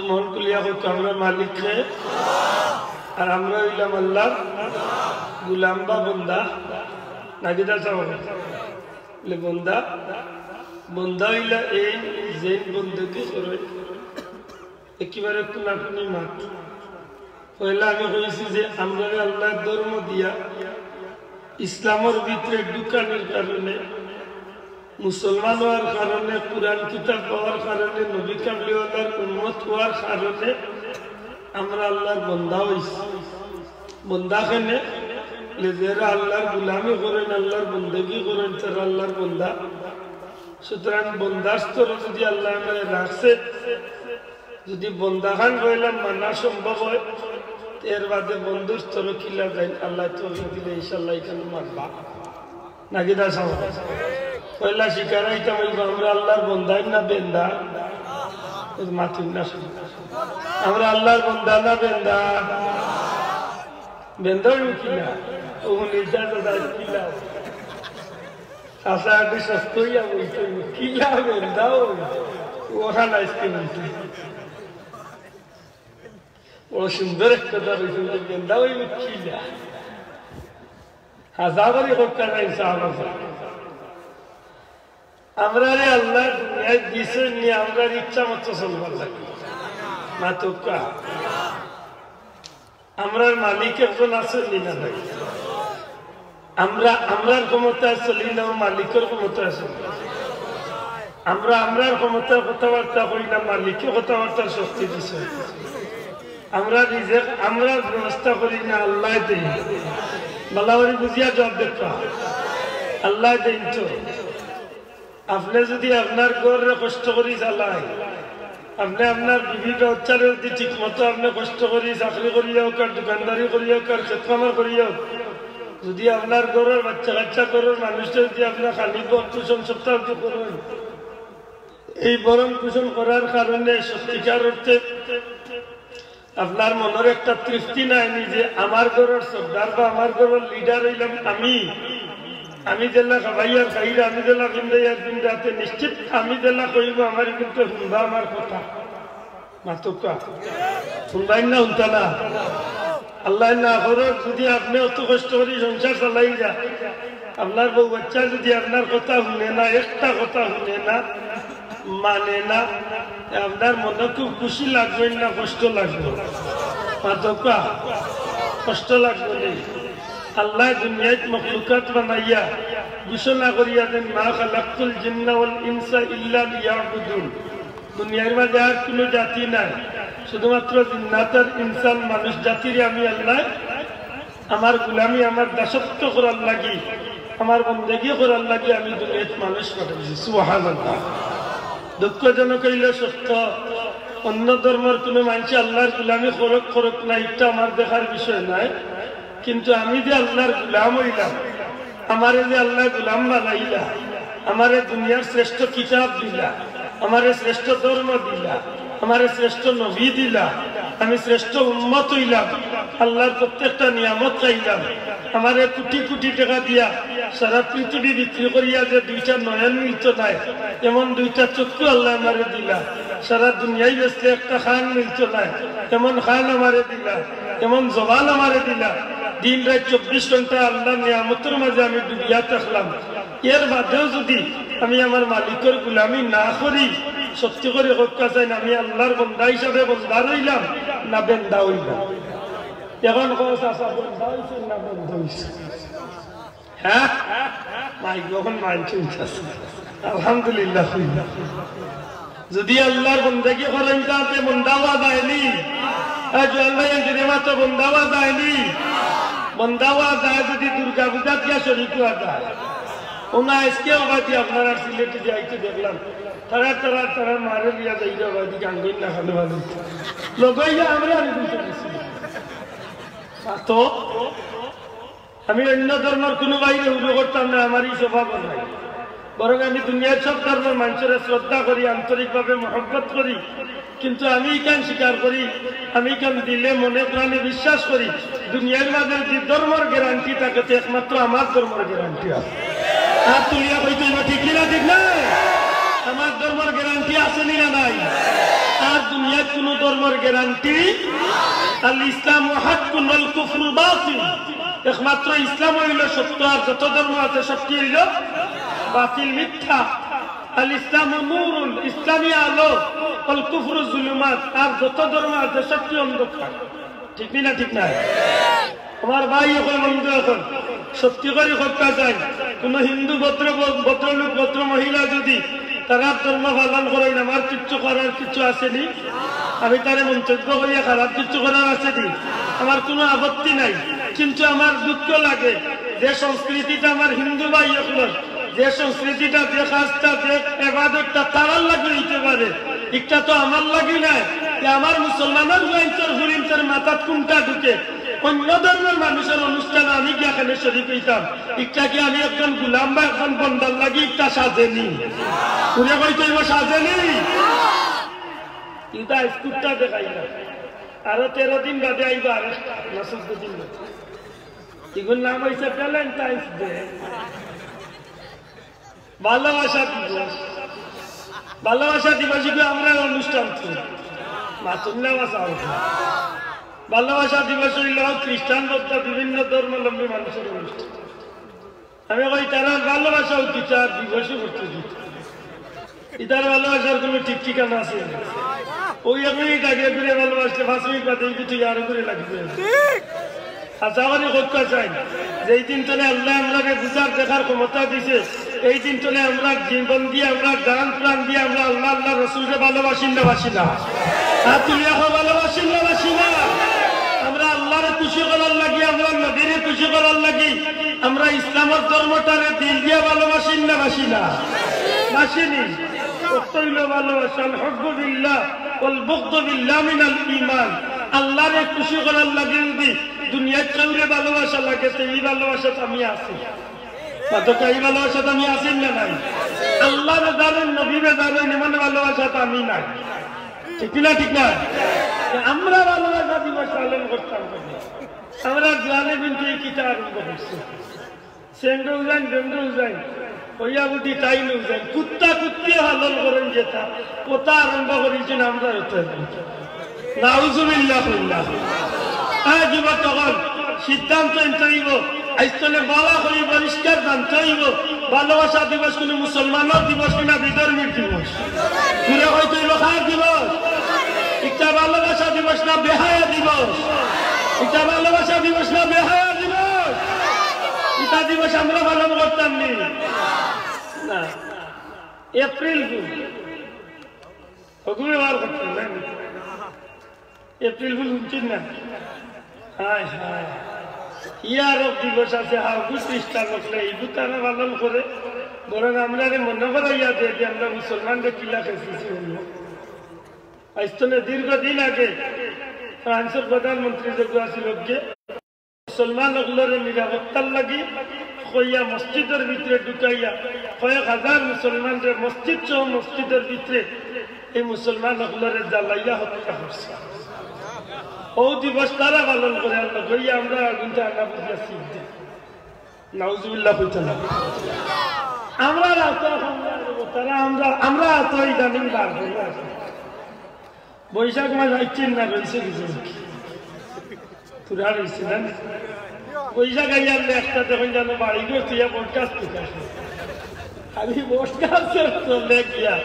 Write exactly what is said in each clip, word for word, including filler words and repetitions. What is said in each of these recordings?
মন খুলিয়া কউক্কা, আমরা মালিক কে, আর আমরা অইলাম আল্লার গুলাম বা বন্দা। নাকি দা চাও? বলে বন্দা, বন্দা অইলা এই যেইন বন্দেগি করে একেবারে কুনাকুনি মাত। পয়লা আমি কইছি যে আমরারে আল্লায় ধর্ম দিয়া ইসলামর ভিতরে ঢুকানির কারণে, মুসলমান অওয়ার কারণে, কুরআন কিতাব পাওয়ার কারণে, নবী কামলিওয়ালার উম্মত অওয়ার কারণে আমরা আল্লার বন্দা অইছি। বন্দা কেনে? বলে যেরা আল্লার গুলামি করইন, আল্লার বন্দেগি করইন, তারা আল্লার বন্দা। সুতরাং বন্দার স্তরে যুদি আল্লায় আমরারে রাখছে, যুদি বন্দাখান অইলাম মানা সম্ভব অয়, এর বাদে বন্দর স্তরে কিলা যাইন, আল্লায় তৌফিক দিলে ইনশাআল্লাহ ইখান মানবা। নাকি দা চাও? পয়লা শিকার অইতাম অইবো, আমরা আল্লার বন্দা না বেন্দা? এর মাতুন না শুনি। আমরা আল্লার বন্দা না বেন্দা? বেন্দা অইবো কিলা? ও নিজা তো দায় কিলা? চাচা একটু সস্তা অইয়া বলতে অইবো, কিলা বেন্দা অইবো? ওখান আইসক্রিম অইবো। বড় সুন্দর এক কথা কইছইন যে বেন্দা অইবো কিলা। হাজার বারি কউক্কা না ইনশাআল্লাহ। আমরারে আল্লায় দুনিয়াত দিছইন নি, আমরার ইচ্ছা মতো চলবার লাগি। মাতউক্কা। আমরার মালিক একজন আছইন নি না নাই? আমরা আমরার ক্ষমতায় চলি না, মালিকর ক্ষমতায় চলি। আমরা আমরার ক্ষমতায় কথাবার্তা কই না, মালিকে কথাবার্তার শক্তি দিছে। আমরা রিজেক আমরার ব্যবস্থা করি না, আল্লায় দেইন। বালা করি বুঝিয়া জবাব দেউক্কা। আল্লায় দেইন তো। আপনে যুদি আপনার ঘররে কষ্ট করি চালাইন, আপনে আপনার বিবি বাচ্চারে যুদি ঠিক মতো আপনে কষ্ট করি চাকরি করিয়া অউক আর দোকানদারি করিয়া অউক আর খেত খামার করিয়া অউক, যুদি আপনার ঘরর বাচ্চা কাচ্চা ঘরর মানুষরে যুদি আপনে খালি ভরণ পোষণ সবতা যুদি করইন, এই ভরণ পোষণ করার কারণে সত্যিকার অর্থে আপনার মনর একটা তৃপ্তি নাই নি যে আমার ঘরর সর্দার বা আমার ঘরর লিডার অইলাম আমি। আমি যেলা খাবাইয়ার খাইরা, আমি যেলা পিন্দাইয়ার পিন্দাতে নিশ্চিত আমি যেলা কইমু আমার কিন্তু হুনবা আমার কথা। মাতউক্কা। হুনবাইন না হুনতা না? আল্লায় না করউক, যুদি আপনে অত কষ্ট করি সংসার চালাইরা, আপনার বউ বাচ্চা যুদি আপনার কথা হুনে না, একটা কথা হুনে না, মানে না, আপনার মনো খুব খুশি লাগবো না কষ্ট লাগবো? মাতউক্কা, কষ্ট লাগবো নি? আল্লায় দুনিয়াত মখলুকাত বানাইয়া ঘোষণা করিয়া দেন, "মা খালাকতুল জিন্না ওয়াল ইনসা ইল্লা লিয়াবুদুন।" দুনিয়ার মাঝে আর কুনু জাতি নাই, শুধুমাত্র জিন্নাত আর ইনসান মানুষ জাতিরে আমি আল্লায় আমার গুলামি, আমার দাসত্ব করার লাগি, আমার বন্দেগি করার লাগি আমি দুনিয়াত মানুষ পাঠাইছি। সুবহানাল্লাহ। দুঃখজনক অইলে সত্য, অন্য ধর্মর কুনু মানষে আল্লার গুলামি করউক করউক না, ইটা আমার দেখার বিষয় নায়। কিন্তু আমি যে আল্লার গুলাম অইলাম, আমারে যে আল্লায় গুলাম বানাইলা, আমারে দুনিয়ার শ্রেষ্ঠ কিতাব দিলা, আমারে শ্রেষ্ঠ ধর্ম দিলা, আমারে শ্রেষ্ঠ নবী দিলা, আমি শ্রেষ্ঠ উম্মত অইলাম, আল্লার প্রত্যেকটা নিয়ামত খাইলাম। আমারে কুটি কুটি টেকা দিয়া সারা পৃথিবী বিক্রি করিয়া যে দুইটা নয়ন মিলতো নায়, এমন দুইটা চক্ষু আল্লায় আমারে দিলা। সারা দুনিয়াই বেচলে একটা কান মিলতো নায়, এমন কান আমারে দিলা, এমন জবান আমারে দিলা। দিন রাইত চব্বিশ ঘন্টা আল্লার নিয়ামতর মাঝে আমি ডুবিয়া থাকলাম। এর বাদেও যুদি আমি আমার মালিকর গুলামি না করি, সত্যি করি কউক্কা চাইন, আমি আল্লার বন্দা হিসাবে বন্দা রইলাম না বেন্দা অইলাম? এখন কও চাচা, বন্দা অইছে না বন্দা অইছে? হ্যাঁ, মাইক অখন মাইক চলতেছে। আলহামদুলিল্লাহ। যুদি আল্লার বন্দেগি করইন, তাতে বন্দা অওয়া যায়নি? এ জোয়ান ভাই, এ জুরে মাতো, বন্দা অওয়া যায়নি? বন্দা অওয়া যায় যুদি দুর্গা পূজাত গিয়া শরিক অওয়া যায়। অনো আইজকে অবায়দি আপনারার সিলেটি যাইতে দেখলাম, তারা, তারা, তারা মারে লিয়া যাইরা অবায়দি গান গাইন না খানো ভালো। লগাইয়া আমরা আমি বুঝতে পারছি না। তো আমি অন্য ধর্মর কুনু ভাইরে উজু করতাম না, আমার ই স্বভাব নাই। বরং আমি দুনিয়ার সব ধর্মর মানষরে শ্রদ্ধা করি, আন্তরিকভাবে মহব্বত করি, কিন্তু আমি ইখান স্বীকার করি, আমি ইখান দিলে মনে প্রাণে বিশ্বাস করি, দুনিয়ার মাঝে যে ধর্মর গ্যারান্টি থাকে, তে একমাত্র আমার ধর্মর গ্যারান্টি আছে। আর তুলিয়া কইতে অইবো, ঠিক কি না, ঠিক না? আমার ধর্মর গ্যারান্টি আছে নি না নাই? আর দুনিয়ার কোনো ধর্মর গ্যারান্টি। আল ইসলামু হাক্কুন ওয়াল কুফরু বাতিল। একমাত্র ইসলাম অইল সত্য, আর যত ধর্ম আছে সবটি অইল বাতিল, মিথ্যা। আল ইসলামু নূরুন, ইসলামই আলো, ওয়াল কুফরু জুলুমাত, আর যত ধর্ম আছে সবটি অন্ধকার। ঠিক নি না? ঠিক না? আমার ভাই অকল, বন্ধু অকল, সত্যি করি কথা কইতাম, কোনো হিন্দু ভদ্র, ভদ্রলোক, ভদ্র মহিলা যদি তারার ধর্ম পালন করইন, আমার কিচ্ছু করার কিচ্ছু আছে নি। আমি তারে মন্তব্য করিয়া খারাপ কিচ্ছু করার আছে নি, আমার কোনো আপত্তি নাই। কিন্তু আমার দুঃখ লাগে যে সংস্কৃতিটা আমার হিন্দু ভাই অকলর, যে সংস্কৃতিটা, যে কাজটা, যে এবাদতটা তারার লাগি অইতে পারে, ইটা তো আমার লাগি নায়। যে আমার মুসলমানর জয়েন্টর ফুরিন্তর মাথাত কোনটা ঢুকে, অন্য ধর্মর মানুষর অনুষ্ঠানে আমি গিয়া কেনে শরিক অইতাম। ইটা কি আমি একজন গুলাম বা একজন বন্দার লাগি ইটা সাজে নি? উনি কইতে অইব সাজে নি? ইটা স্কুটটা দেখাইলাম। আরো তেরো দিন বাদে আইবা আরেকটা, না চৌদ্দ দিন বাদে। ইগুর নাম অইছে ভ্যালেন্টাইন্স ডে। ভালোবাসা দিবস। ভালোবাসা দিবস ইগু আমরার অনুষ্ঠান তো। মাতুন না বাসা অইছে। ভালোবাসা দিবস অইল খ্রিস্টান, বৌদ্ধ, বিভিন্ন ধর্মাবলম্বী মানুষর অনুষ্ঠান। আমি কই, তারার ভালোবাসাও দিতা, দিবসও করতে দিতা। ইতার ভালোবাসার কোনো ঠিক ঠিকানা আছে নি? ওই এক মিনিট আগে ঘুরে ভালোবাসলে পাঁচ মিনিট বাদে এই কিছু আরো ঘুরে লাগবে। আশা করি করতে চাই, যেই দিন তনে আল্লায় আমরারে বুঝার দেখার ক্ষমতা দিছে, এই দিন তনে আমরা জীবন দিয়া, আমরা জান প্রাণ দিয়া আমরা আল্লাহ, আল্লাহর রসুলরে ভালোবাসি না বাসি না? হাত তুলিয়া কও, ভালোবাসি না বাসি না? আমরা আল্লাহরে খুশি করার লাগি, আমরা নবীরে খুশি করার লাগি, আমরা ইসলামর ধর্মটারে দিল দিয়া ভালোবাসি না বাসি না? বাসি নি? অর্থ অইল ভালোবাসা, আল হুব্বু ফিল্লাহ ওয়াল বুগদু ফিল্লাহ মিনাল ঈমান। আল্লাহরে খুশি করার লাগি যদি দুনিয়ার কেউরে ভালোবাসা লাগে, তো এই ভালোবাসাত আমি আছি। মাতকা, এই ভালোবাসাত আমি আছি না নাই? আল্লাহরে জানইন, নবীরে জানইন, এমন ভালোবাসাত আমি নাই। ঠিক না? ঠিক না? আমরা ভালোবাসা দিবস পালন করতাম কেনে? আমরা জোয়ানে কিন্তু এই কিতা আরম্ভ করছি। সেন্ডো উজাইন, বেন্ডো উজাইন, কইয়া বুদ্ধি তাই নু উজাইন। কুত্তা কুত্তিয়ে পালন করইন যেটা, ওটা আরম্ভ করিছইন আমরা ওটা। নাউজুবিল্লাহ কইলা। হ্যাঁ, যুবক তখন সিদ্ধান্ত নিতে অইব। আইজ তনে বালা করি পরিষ্কার জানতে অইব। ভালোবাসা দিবস কোনো মুসলমানর দিবস না বিধর্মীর দিবস? ঘুরে কইতে অইব কার দিবস? ইটা ভালোবাসা দিবস না বেহায়া দিবস? ইটা ভালোবাসা দিবস না বেহায়া দিবস? ইটা দিবস আমরা পালন করতাম নি? না। April fool. ওগুলো ব্যবহার করতাম না। এপ্রিল ফুল হুনছইন না? হায় হায়। ইয়ারব দিবস আছে, হ্যাঁ, অগু খ্রিস্টান অকলে, ইগু তারা পালন করে। বরং আমরারে মনো করাইয়া দেয় যে আমরা মুসলমানরে কিলা খেয়েছি। আইজ তনে দীর্ঘদিন আগে ফ্রান্সর প্রধানমন্ত্রী যেগু আছিল, অগে মুসলমান অকলরে নিরাপত্তার লাগি কইয়া মসজিদর ভিতরে ঢুকাইয়া কয়েক হাজার মুসলমানরে মসজিদ সহ মসজিদর ভিতরে এই মুসলমান অকলরে জ্বালাইয়া হত্যা করছে। ও দিবস তারা পালন করে, আমরা কইয়া আমরা আগুনটা আনা বুঝিয়া শিখ দিই। নাউজুবিল্লাহ কইতে না। আমরা রাস্তা, তারা আমরা, আমরা তো ইদানিং বার করে আসি। বৈশাখ মাস আইছে না, রইছে কিছু। পুরা রইছে না? বৈশাখ আইয়ার লেখটা দেখুন যেন বাড়ি গিয়ে তুই বটগাছ তুই আসে। খালি বটগাছের তলে গিয়া,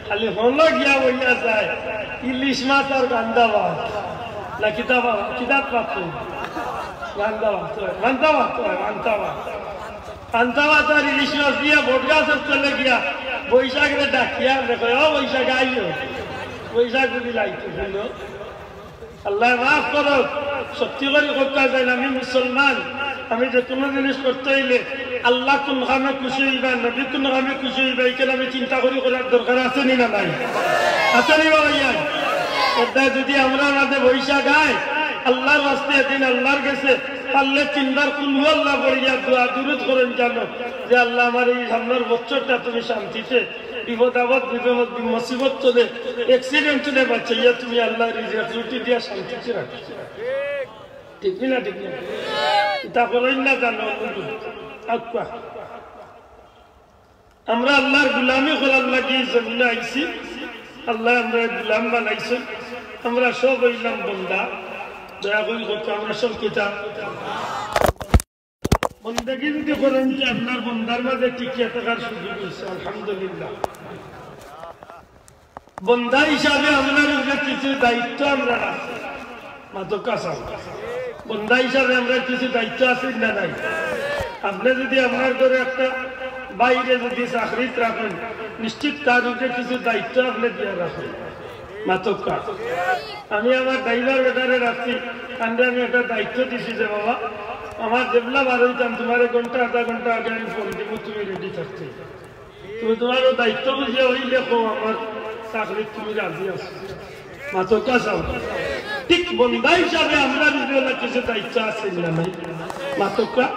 খালি হলো গিয়া বইয়া যায়। ইলিশ মাছ আর গান্দা ভাত। না কিতা ভাত? কিতা ভাত? গান্দা ভাত, গান্দা ভাত, গান্দা ভাত। পান্তা ভাত আর ইলিশ মাছ দিয়া বটগাছর তলে গিয়া বৈশাখরে ডাকিয়া দেখো, "ও বৈশাখ আইও।" বৈশাখ যদি লাইতো, শুনো, আল্লাহ মাফ করো, সত্যি করি করতে চাই না, আমি মুসলমান, আমি যে কোনো জিনিস করতে হইলে আল্লাহ কোন কামে খুশি হইবা, নবী কোন কামে খুশি হইবা, এখানে আমি চিন্তা করি করার দরকার আছে নি না নাই? আছে নি বাবা? ইয়াই এটা যদি আমরা মাঝে বৈশাখ আয়, আল্লাহর রাস্তায় দিন আল্লাহর গেছে পারলে তিনবার কুল হু আল্লাহ পড়িয়া দোয়া দুরুদ করেন, জানো যে, "আল্লাহ, আমার এই সামনের বছরটা তুমি শান্তিতে, বিপদ আপদ, বিপদ মুসিবত চলে, অ্যাক্সিডেন্ট চলে বাঁচাইয়া তুমি আল্লাহ রিজিক রুটি দিয়া শান্তিতে রাখো।" ঠিক কি না? ঠিক না? এটা করেন না জানো? আচ্ছা, আমরা আল্লাহর গুলামি করার লাগি জমিনে আইছি। আল্লায় আমরারে গোলাম বানাইছইন, আমরা সব অইলাম বন্দা। দয়া করি কউক্কা, আমরা সব কিতা? বন্দেগি যদি করইন, তে আপনার বন্দার মাঝে টিকিয়া থাকার সুযোগ অইছে, আলহামদুলিল্লাহ। বন্দা হিসাবে আমরার উপরে কিছু দায়িত্ব আমরার আছে। মাতউক্কা চাচা, বন্দা হিসাবে আমরার কিছু দায়িত্ব আছে না নাই? আপনে যদি আপনার ঘরো একটা ভাইরে যদি চাকরিত রাখইন, নিশ্চিত তার উপরে কিছু দায়িত্ব আপনে দিয়া রাখইন। মাতউক্কা। আমি আমার ড্রাইভার বেটারে রাখছি, তানরে আমি একটা দায়িত্ব দিছি যে, "বাবা, আমার যেবলা বার অইতাম, তুমারে ঘন্টা আধা ঘন্টা আগে আমি ফোন দিমু, তুমি রেডি থাকতে।" তুমি তুমার অউ দায়িত্ব বুঝিয়া অইলে কও, আমার চাকরিত তুমি রাজি আছো। মাতউক্কা চাচা। ঠিক বন্দা হিসাবে আমরার উপরে কিছু দায়িত্ব আছে না নাই? মাতউক্কা।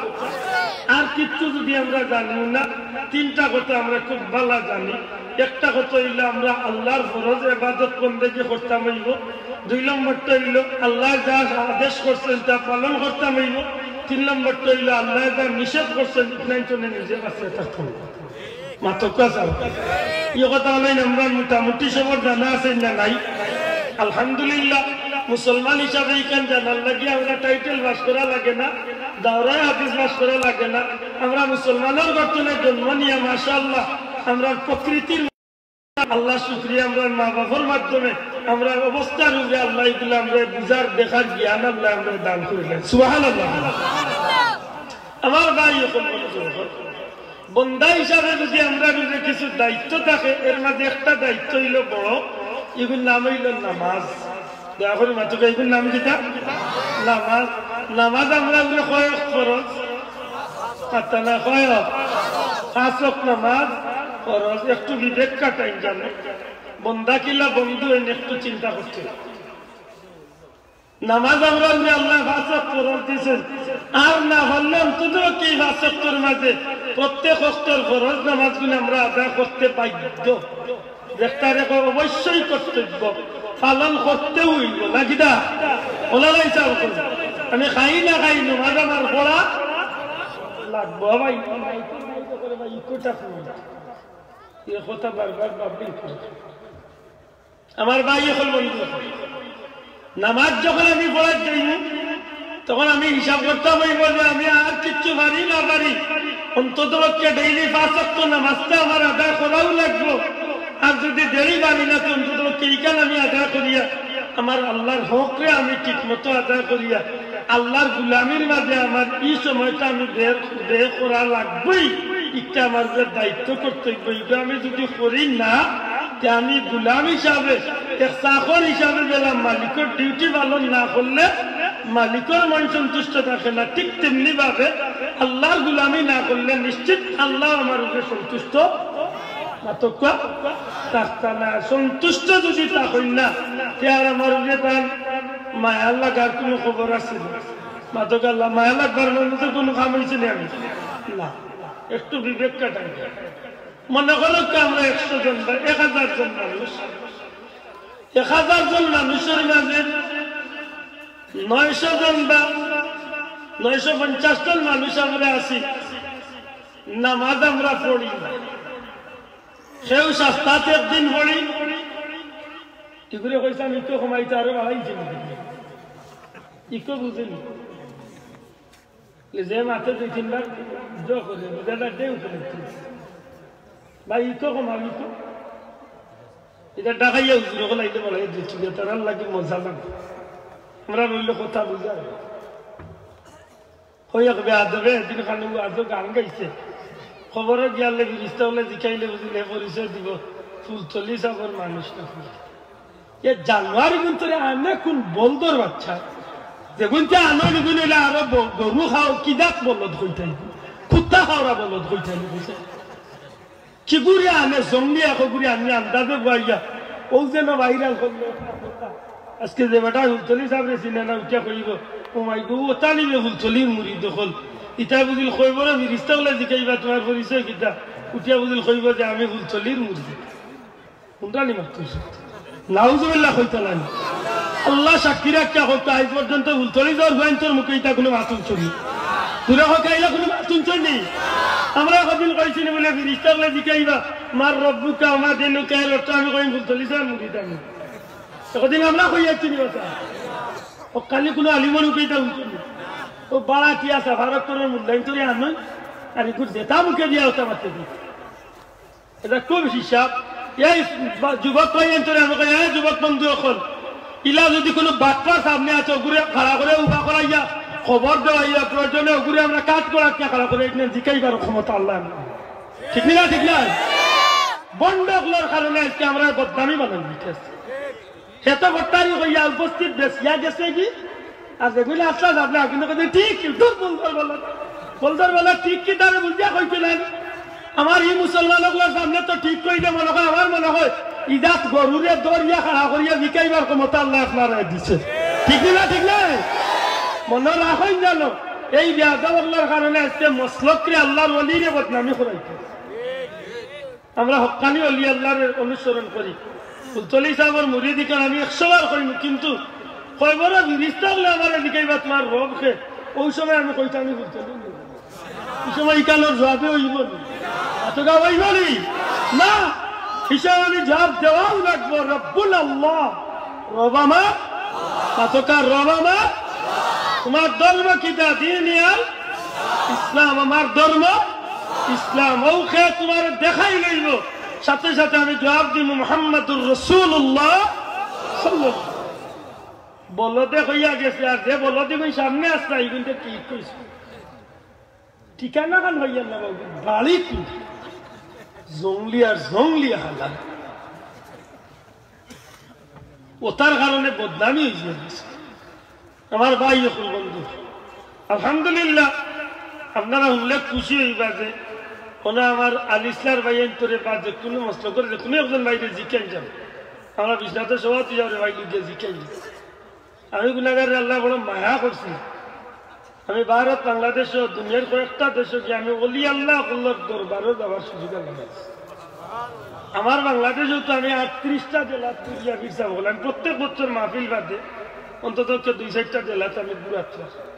আর কিচ্ছু যদি আমরা জানিও না, তিনটা কথা আমরা খুব ভালা জানি। একটা কথা অইলো, আমরা আল্লার ফরজ ইবাদত বন্দেগি করতাম অইবো। দুই নম্বরটা অইলো, আল্লায় যা আদেশ করছইন তা পালন করতাম অইবো। তিন নম্বরটা অইলো, আল্লায় যা নিষেধ করছইন, ইখান থনে নিজে বাঁচিয়া থাকতাম অইবো। মাতউক্কা চাচা। ই কথা অইলো, আমরার মোটামুটি সবর জানা আছে না নাই? আলহামদুলিল্লাহ, মুসলমান হিসাবে ইখান জানার লাগি আমরা টাইটেল পাস করা লাগে না, দাওরায়ে হাদিস পাস করা লাগে না। আমরা মুসলমানর ঘর থনে জন্ম নিয়া, মাশাআল্লাহ, আমরার প্রকৃতির আল্লার শুকরিয়া, আমরার মা-বাফর মাধ্যমে আমরার অবস্থার উপরে আল্লায় ইগুলা আমরারে বুঝার, দেখার জ্ঞান আল্লায় আমরারে দান করিলাইন। সুবহানাল্লাহ। আমার ভাই অকল, বন্দা হিসাবে যদি আমরার উপরে কিছু দায়িত্ব থাকে, এর মাঝে একটা দায়িত্ব অইলো বড়, ইগুর নাম অইলো নামাজ। দয়া করি মাতউক্কা, ইগুর নাম কিতা? নামাজ। নামাজ আমরার উপরে কয় ওয়াক্ত ফরজ? মাতইন না, কয় ওয়াক্ত? পাঁচ ওয়াক্ত নামাজ ফরজ। একটু বিবেক খাটাইন জানো, বন্দা কিলা বন্দা অইন, একটু চিন্তা করতে। নামাজ আমরার উপরে আল্লায় পাঁচ ওয়াক্ত ফরজ দিছইন, আর না পারলে অন্তত পক্ষে ই পাঁচ ওয়াক্তর মাঝে প্রত্যেক ওয়াক্তর ফরজ নামাজগুইন আমরা আদায় করতে বাধ্য। যেটারে কয় অবশ্যই কর্তব্য, পালন করতে অইবো, নাকি দা? ওলারাই চাও করে। আমি খাই না খাই, নামাজ আমার পড়া লাগবো। ভাই, ভাই, ভাই, ইকোটা কই? ই কথা বারবার ভাববেন। আমার ভাই অকল, বন্ধু অকল, নামাজ যখন আমি পড়াত যাইমু, তখন আমি হিসাব করতাম অইবো যে আমি আর কিচ্ছু পারি না পারি, অন্তত পক্ষে ডেইলি পাঁচ ওয়াক্ত নামাজটা আমার আদায় করাউ লাগবো। আর যদি ডেইলি পারি না, তো অন্তত পক্ষে ইখান আমি আদায় করিয়া আমার আল্লার হকরে আমি ঠিক মতো আদায় করিয়া আল্লার গুলামির মাঝে আমার ই সময়টা আমি বের, বের করা লাগবোই। ইটা আমার যে দায়িত্ব কর্তব্য, ইটা আমি যদি করি না, তে আমি গুলাম হিসাবে, এক চাকর হিসাবে গেলাম, মালিকর ডিউটি পালন না করলে মালিকর মন সন্তুষ্ট থাকে না। ঠিক তেমনি ভাবে আল্লার গুলামি না করলে নিশ্চিত আল্লাহ আমার উপরে সন্তুষ্ট না তো কুয়া থাকতা না। সন্তুষ্ট যদি থাকইন না, তে আর আমার উপরে তান মায়া লাগার কুনু খবর আছে নি? মাতক আল্লাহ, মায়া লাগবার মতো কুনু কাম অইছে নি? আমি না, একটু বিবেক খাটাই। মনে করো তো আমরা একশো জন বা এক হাজার জন মানুষ, এক হাজার জন মানুষর মাঝে নয়শো জন বা নয়শো পঞ্চাশ জন মানুষ আমরা আছি, নামাজ আমরা পড়ি না। কেউ সপ্তাহত একদিন পড়ি। ইগুরে কইছলাম, ইকো কমাইতে আরো বাড়াইছে। ইকো বুঝেনি? যে মাতে দুই তিনবার জো করে, বুঝে না, ঢেউ করে। ভাই, ইকো কমাও, ইকো। ইটা ঢাকাইয়া হুজুর অকল আইলে বলে, এই যে ঠিক আছে, তারার লাগি মজা লাগে। আমরা বললে কথা বুঝায়। কই এক বেয়াদবে এদিন খানে ওয়াজো গান গাইছে। খবরো গিয়ালে ফিরিস্তা অকলে জিকাইলে বুঝিল হে পরিচয় দিব, ফুলতলি সাবর মানুষ না। এ জানোয়ার ইগুন তোরে আনে কুন বলদর বাচ্চা? যেগুনতে আনো ইগুন অইলে আরো ব-, গরু খাও, কিদাত বলদ কইতাই, কুত্তা খাওরা বলদ কইতাই বুঝে। কিগুরে আনে, জঙ্গলি একগুরে আনি আন্দাজে বওয়াইয়া। অউ যেন ভাইরাল করলো। আজকে যে বেটা ফুলতলি সাবরে চিনে না, উঠিয়া কইবো, "ও মাই গো, ও তালিবে ফুলতলির মুরিদ অকল।" ইতা বুঝিল কইবো রে, ফিরিস্তা অকলে জিকাইবা, "তুমার পরিচয় কিতা?" উঠিয়া বুঝিল কইবো যে, "আমি ফুলতলির মুরিদ।" কুনটা নি মাতুন? নাউজুবিল্লাহ কইতা নায়। আল্লাহ সাক্ষী রাখিয়া কউক্কা, আইজ পর্যন্ত ফুলতলি যাওর ফুয়াইন্তর মুখে ইতা কুনু মাতুন হুনছইন নি? তুরা কউক্কা, ইলা কুনু মাতুন হুনছইন নি? আমরা কদিন কইছি নি বুলে ফিরিস্তা অকলে জিকাইবা, আমার রব্বুকা আমার দিনুকা, এর অর্থ আমি কইমু ফুলতলি ছাবর মুরিদ আমি। অখন আমরা কইয়ার চিনি কথা। অউ খালি কুনু আলিমর মুখে ইতা হুনছি নি। অউ বাড়াটিয়া সাফারক করে মূল্যায়ন করে আনইন, আর এগুর যেতা মুখে দিয়া অতা মাতে দি। ইটা খুব হিসাব। এই যুবক ভাইয়াইন্তরে আমি কই, এ যুবক বন্ধু অকল, ইলা যুদি কুনু বাটপার সামনে আছে, অগুরে খাড়া করে উবা করাইয়া, খবর দেওয়াইয়া, প্রয়োজনে অগুরে আমরা কাজ করার কে খাড়া করে, এখানে জিকাইবার ক্ষমতা আল্লায় আমরারে। ঠিক নি না? ঠিক না? ভন্ড অকলর কারণে আইজকে আমরারে বদনামি বানানি দিতাছে। হে তো গত্তারি কইয়া উপস্থিত বেশিয়া গেছে কি? আর যেগুলো আসলা যাবলা, কিন্তু কইতে ঠিক, দূর বলদর বলা। বলদর বলা ঠিক কি তারে বুঝিয়া কইতে নাই। আমার ই মুসলমান অকলর সামনে তো ঠিক কইলে মনে হয়, আমার মনে হয়, ইজাত গরুরে দরিয়া খাড়া করিয়া জিকাইবার ক্ষমতা আল্লায় আপনারারে দিছে। ঠিক নি না? ঠিক না? মনো রাখইন জানো, এই বেয়াদব অকলর কারণে আইজকে মসলকরে আল্লার ওলিরে বদনামি করাইতে। আমরা হক্কানি অলি আল্লারে অনুসরণ করি। ফুলতলি ছাবর মুরিদ ইখান আমি একশো বার কইমু, কিন্তু কয়বরর ফিরিস্তা অকলে আমারে জিকাইবা তুমার রব কে, অউ সময় আমি কইতাম আমি ফুলতলি মুরিদ। ই সময় ইখানর জুয়াবে অইবো নি? অতটা অইবো নি? না। ই সময় আমি জুয়াব দেওয়াউ লাগবো, রব্বুল আল্লাহ। রব আমার, পাতকার রব আমার, তুমার ধর্ম কিতা? দীন আল ইসলাম, আমার ধর্ম ইসলাম। অউ কে তুমারে দেখাই লইবো, সাথে সাথে আমি জুয়াব দিমু মুহাম্মাদুর রাসূলুল্লাহ সাল্লাল্লাহু আলাইহি ওয়াসাল্লাম। বলদে কইয়া গেছে, আর যে বলদ ইগুন সামনে আসলা, ইগুনতে ঠিক কইছে। ঠিকানা খান হইয়া না বাবু, বাড়ি তো জংলি আর জংলি হালা। অতার কারণে বদনামি অইয়া গেছে। আমার ভাই অকল বন্ধু, আলহামদুলিল্লাহ, আপনারা হুনলে খুশি অইবা যে অনো আমার আলিসলার ভাইয়াইন্তরে বা যেকুনু মসলকর যেকুনু একজন ভাইরে জিকাইন যাও, আমরা বিশ্বনাথর সভাপতি যাওরে ভাই লুকিয়া জিকাইন যাও। আমি গুনাগাররে আল্লায় বড় মায়া করছে। আমি ভারত, বাংলাদেশো, দুনিয়ার কয়েকটা দেশো গিয়া আমি অলি আল্লা অকলর দরবারো যাওয়ার সুযোগ আল্লায় দিছে। আমার বাংলাদেশো তো আমি আটত্রিশটা জেলাত ঘুরিয়া ফিরছি অকল। আমি প্রত্যেক বছর মাহফিল বাদে অন্তত পক্ষে দুই চাইরটা জেলাত আমি ঘুরাত পারি।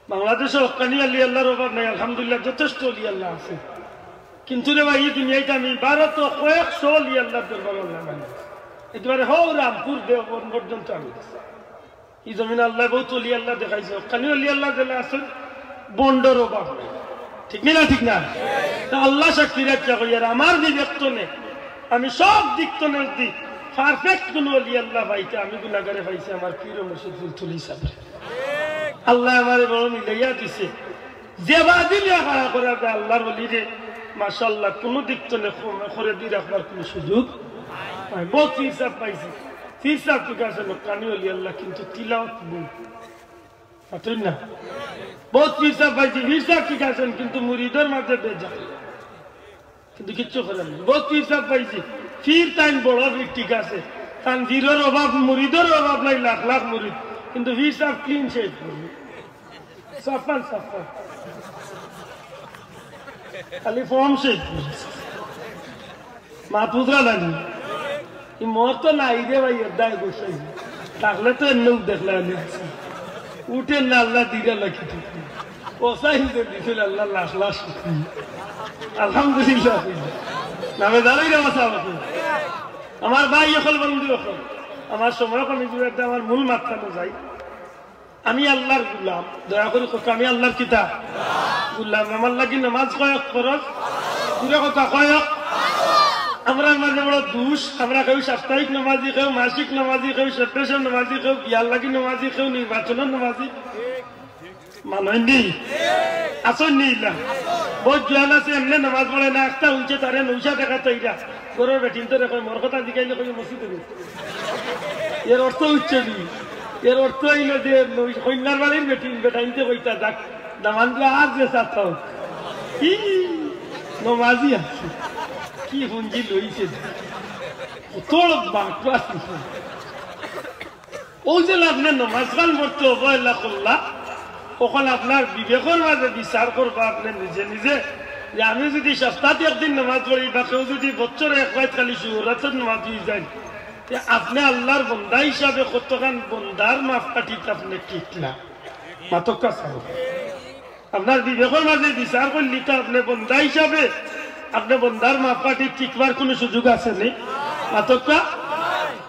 বাংলাদেশো হক্কানি অলি আল্লার অভাব নাই, আলহামদুলিল্লাহ, যথেষ্ট অলি আল্লা আছে। কিন্তু রে ভাই, ই দুনিয়াত আমি ভারতো কয়েকশো অলি আল্লার দরবার আল্লায় মানি। একেবারে হউ রামপুর দেওবন্দ পর্যন্ত আমি গেছি। ই জমিনো আল্লায় বউত অলি আল্লা দেখাইছে, হক্কানি অলি আল্লা যেলা আছইন, ভন্ডর অভাব নাই। ঠিক নি না? ঠিক না? তে আল্লা সাক্ষী রাখিয়া কইয়ার, আমার বিবেক তনে, আমি সব দিক তনে যুদি perfect কুনু অলি আল্লা পাইতে, আমি গুনাগারে পাইছি আমার পীর ও মুর্শিদ ফুলতলি ছাবরে। আল্লায় আমারে বড় মিলাইয়া দিছে। যে বাদি লইয়া খাড়া করা যায় আল্লার অলিরে, মাশাআল্লাহ, কুনু দিক তনে কম করে দি রাখবার কুনু সুযোগ নাই। বউত পীর ছাব পাইছি, পীর ছাব ঠিক আছে, হক্কানি অলি আল্লা, কিন্তু তিলাওয়াত ভুল। মাতইন না? বউত পীর ছাব পাইছি, পীর ছাব ঠিক আছইন, কিন্তু মুরিদর মাঝে বেজাল। কিন্তু কিচ্ছু করার নাই। বউত পীর ছাব পাইছি, পীর তাইন বড় পীর ঠিক আছে, তান পীরর অভাব, মুরিদর অভাব নাই, লাখ লাখ মুরিদ, কিন্তু পীর ছাব clean shave করি, সাফান সাফান, খালি form shave করি। মাহফুজরা নানি, ই মর তো নাই রে ভাই, এর দায় গোসাই। থাকলে তো এর লোক দেখলে আমি। উঠে না আল্লা দিরা লাগি। ওসাই যে দিছিল আল্লা লাখ লাখ শুকরিয়া। আলহামদুলিল্লাহ। নামে দাঁড়াই রে ওসা আমাকে। আমার ভাই অকল বন্ধু অকল। আমার সময় কমি যাইবো, একটা আমার মূল মাতখানো যাই। আমি আল্লার গুলাম, দয়া করি কউক্কা, আমি আল্লার কিতা? গুলাম। আমার লাগি নমাজ কয় অক্ত ফরজ? জুরে কউক্কা, কয় অক্ত? আমরার মাঝে বড় দুষ, আমরা কেউ সাপ্তাহিক নমাজি, কেউ মাসিক নমাজি, কেউ ষোড়শ নমাজি, কেউ বিয়ার লাগি নমাজি, কেউ নির্বাচনর নমাজি। মানইন নি? আছইন নি ইলা? বউত জোয়ান আছে, এমনে নমাজ পড়ে না, একটা হুনছে তারে নৌশা দেখাত আইরা। ঘরর বেটিন্তরে কয়, "মোর কথা জিকাইলে কইবো মসজিদো গেছে।" এর অর্থ অইছে নি? এর অর্থ অইলো যে নৌ-, কইন্যার বাড়ির বেটিন, বেটাইন্তে কইতা যাক, দামান্দরে আর যে সাথ হোক। কি নমাজি আছে? কি পুঞ্জি লইছে? কত বড় বাটপার। অউ যে আপনে নমাজ খান পড়তে অবহেলা করলা, অখন আপনার বিবেকর মাঝে বিচার করবা আপনে নিজে নিজে, যে আমি যুদি সপ্তাহত একদিন নমাজ পড়ি বা কেউ যুদি বছরে এক রাইত খালি শুভ রাতের নমাজ অই যায়, তে আপনে আল্লার বন্দা হিসাবে কতখান বন্দার মাপকাঠিত আপনে টিকলা? মাতউক্কা চাই। আপনার বিবেকর মাঝে বিচার করলি তো আপনে বন্দা হিসাবে আপনে বন্দার মাপকাঠি টিকবার কুনু সুযোগ আছে নি? মাতউক্কা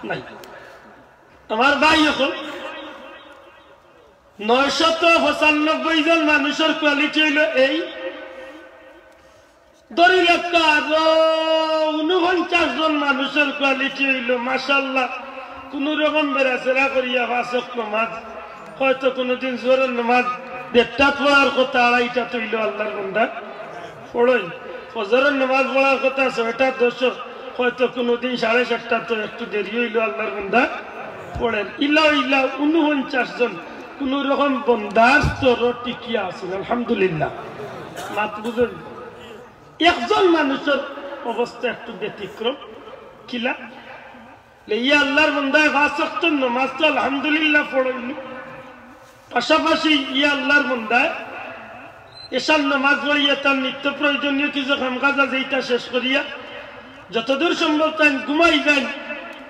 নাই। আমার ভাই, অখন নয়শত পঁচানব্বই জন মানুষর কোয়ালিটি অইলো এই, ধরি রাখতা আরো ঊনপঞ্চাশ জন মানুষর কোয়ালিটি অইলো, মাশাআল্লাহ, কুনু রকম বেড়াছেড়া করিয়া পাঁচ ওয়াক্ত নমাজ, হয়তো কুনুদিন জোহরর নমাজ দেড়টাত পড়ার কথা, আড়াইটাত অইলো আল্লার বন্দা পড়ইন। ফজরর নমাজ পড়ার কথা ছয়টা দশ, হয়তো কুনুদিন সাড়ে সাতটাত একটু দেরি অইলো আল্লার বন্দা পড়ইন। ইলা ইলা ঊনপঞ্চাশ জন কুনু রকম বন্দার স্তর টিকিয়া আছইন, আলহামদুলিল্লাহ। মাত বুঝইন? একজন মানুষর অবস্থা একটু ব্যতিক্রম। কিলা? লে ইয়া আল্লার বন্দায় পাঁচ ওয়াক্ত নমাজ তো আলহামদুলিল্লাহ পড়ইন, পাশাপাশি ইয়া আল্লার বন্দায় এশার নমাজ পড়িয়া তার নিত্য প্রয়োজনীয় কিছু কাম কাজ আছে, ইটা শেষ করিয়া যতদূর সম্ভব তাইন ঘুমাই যাইন।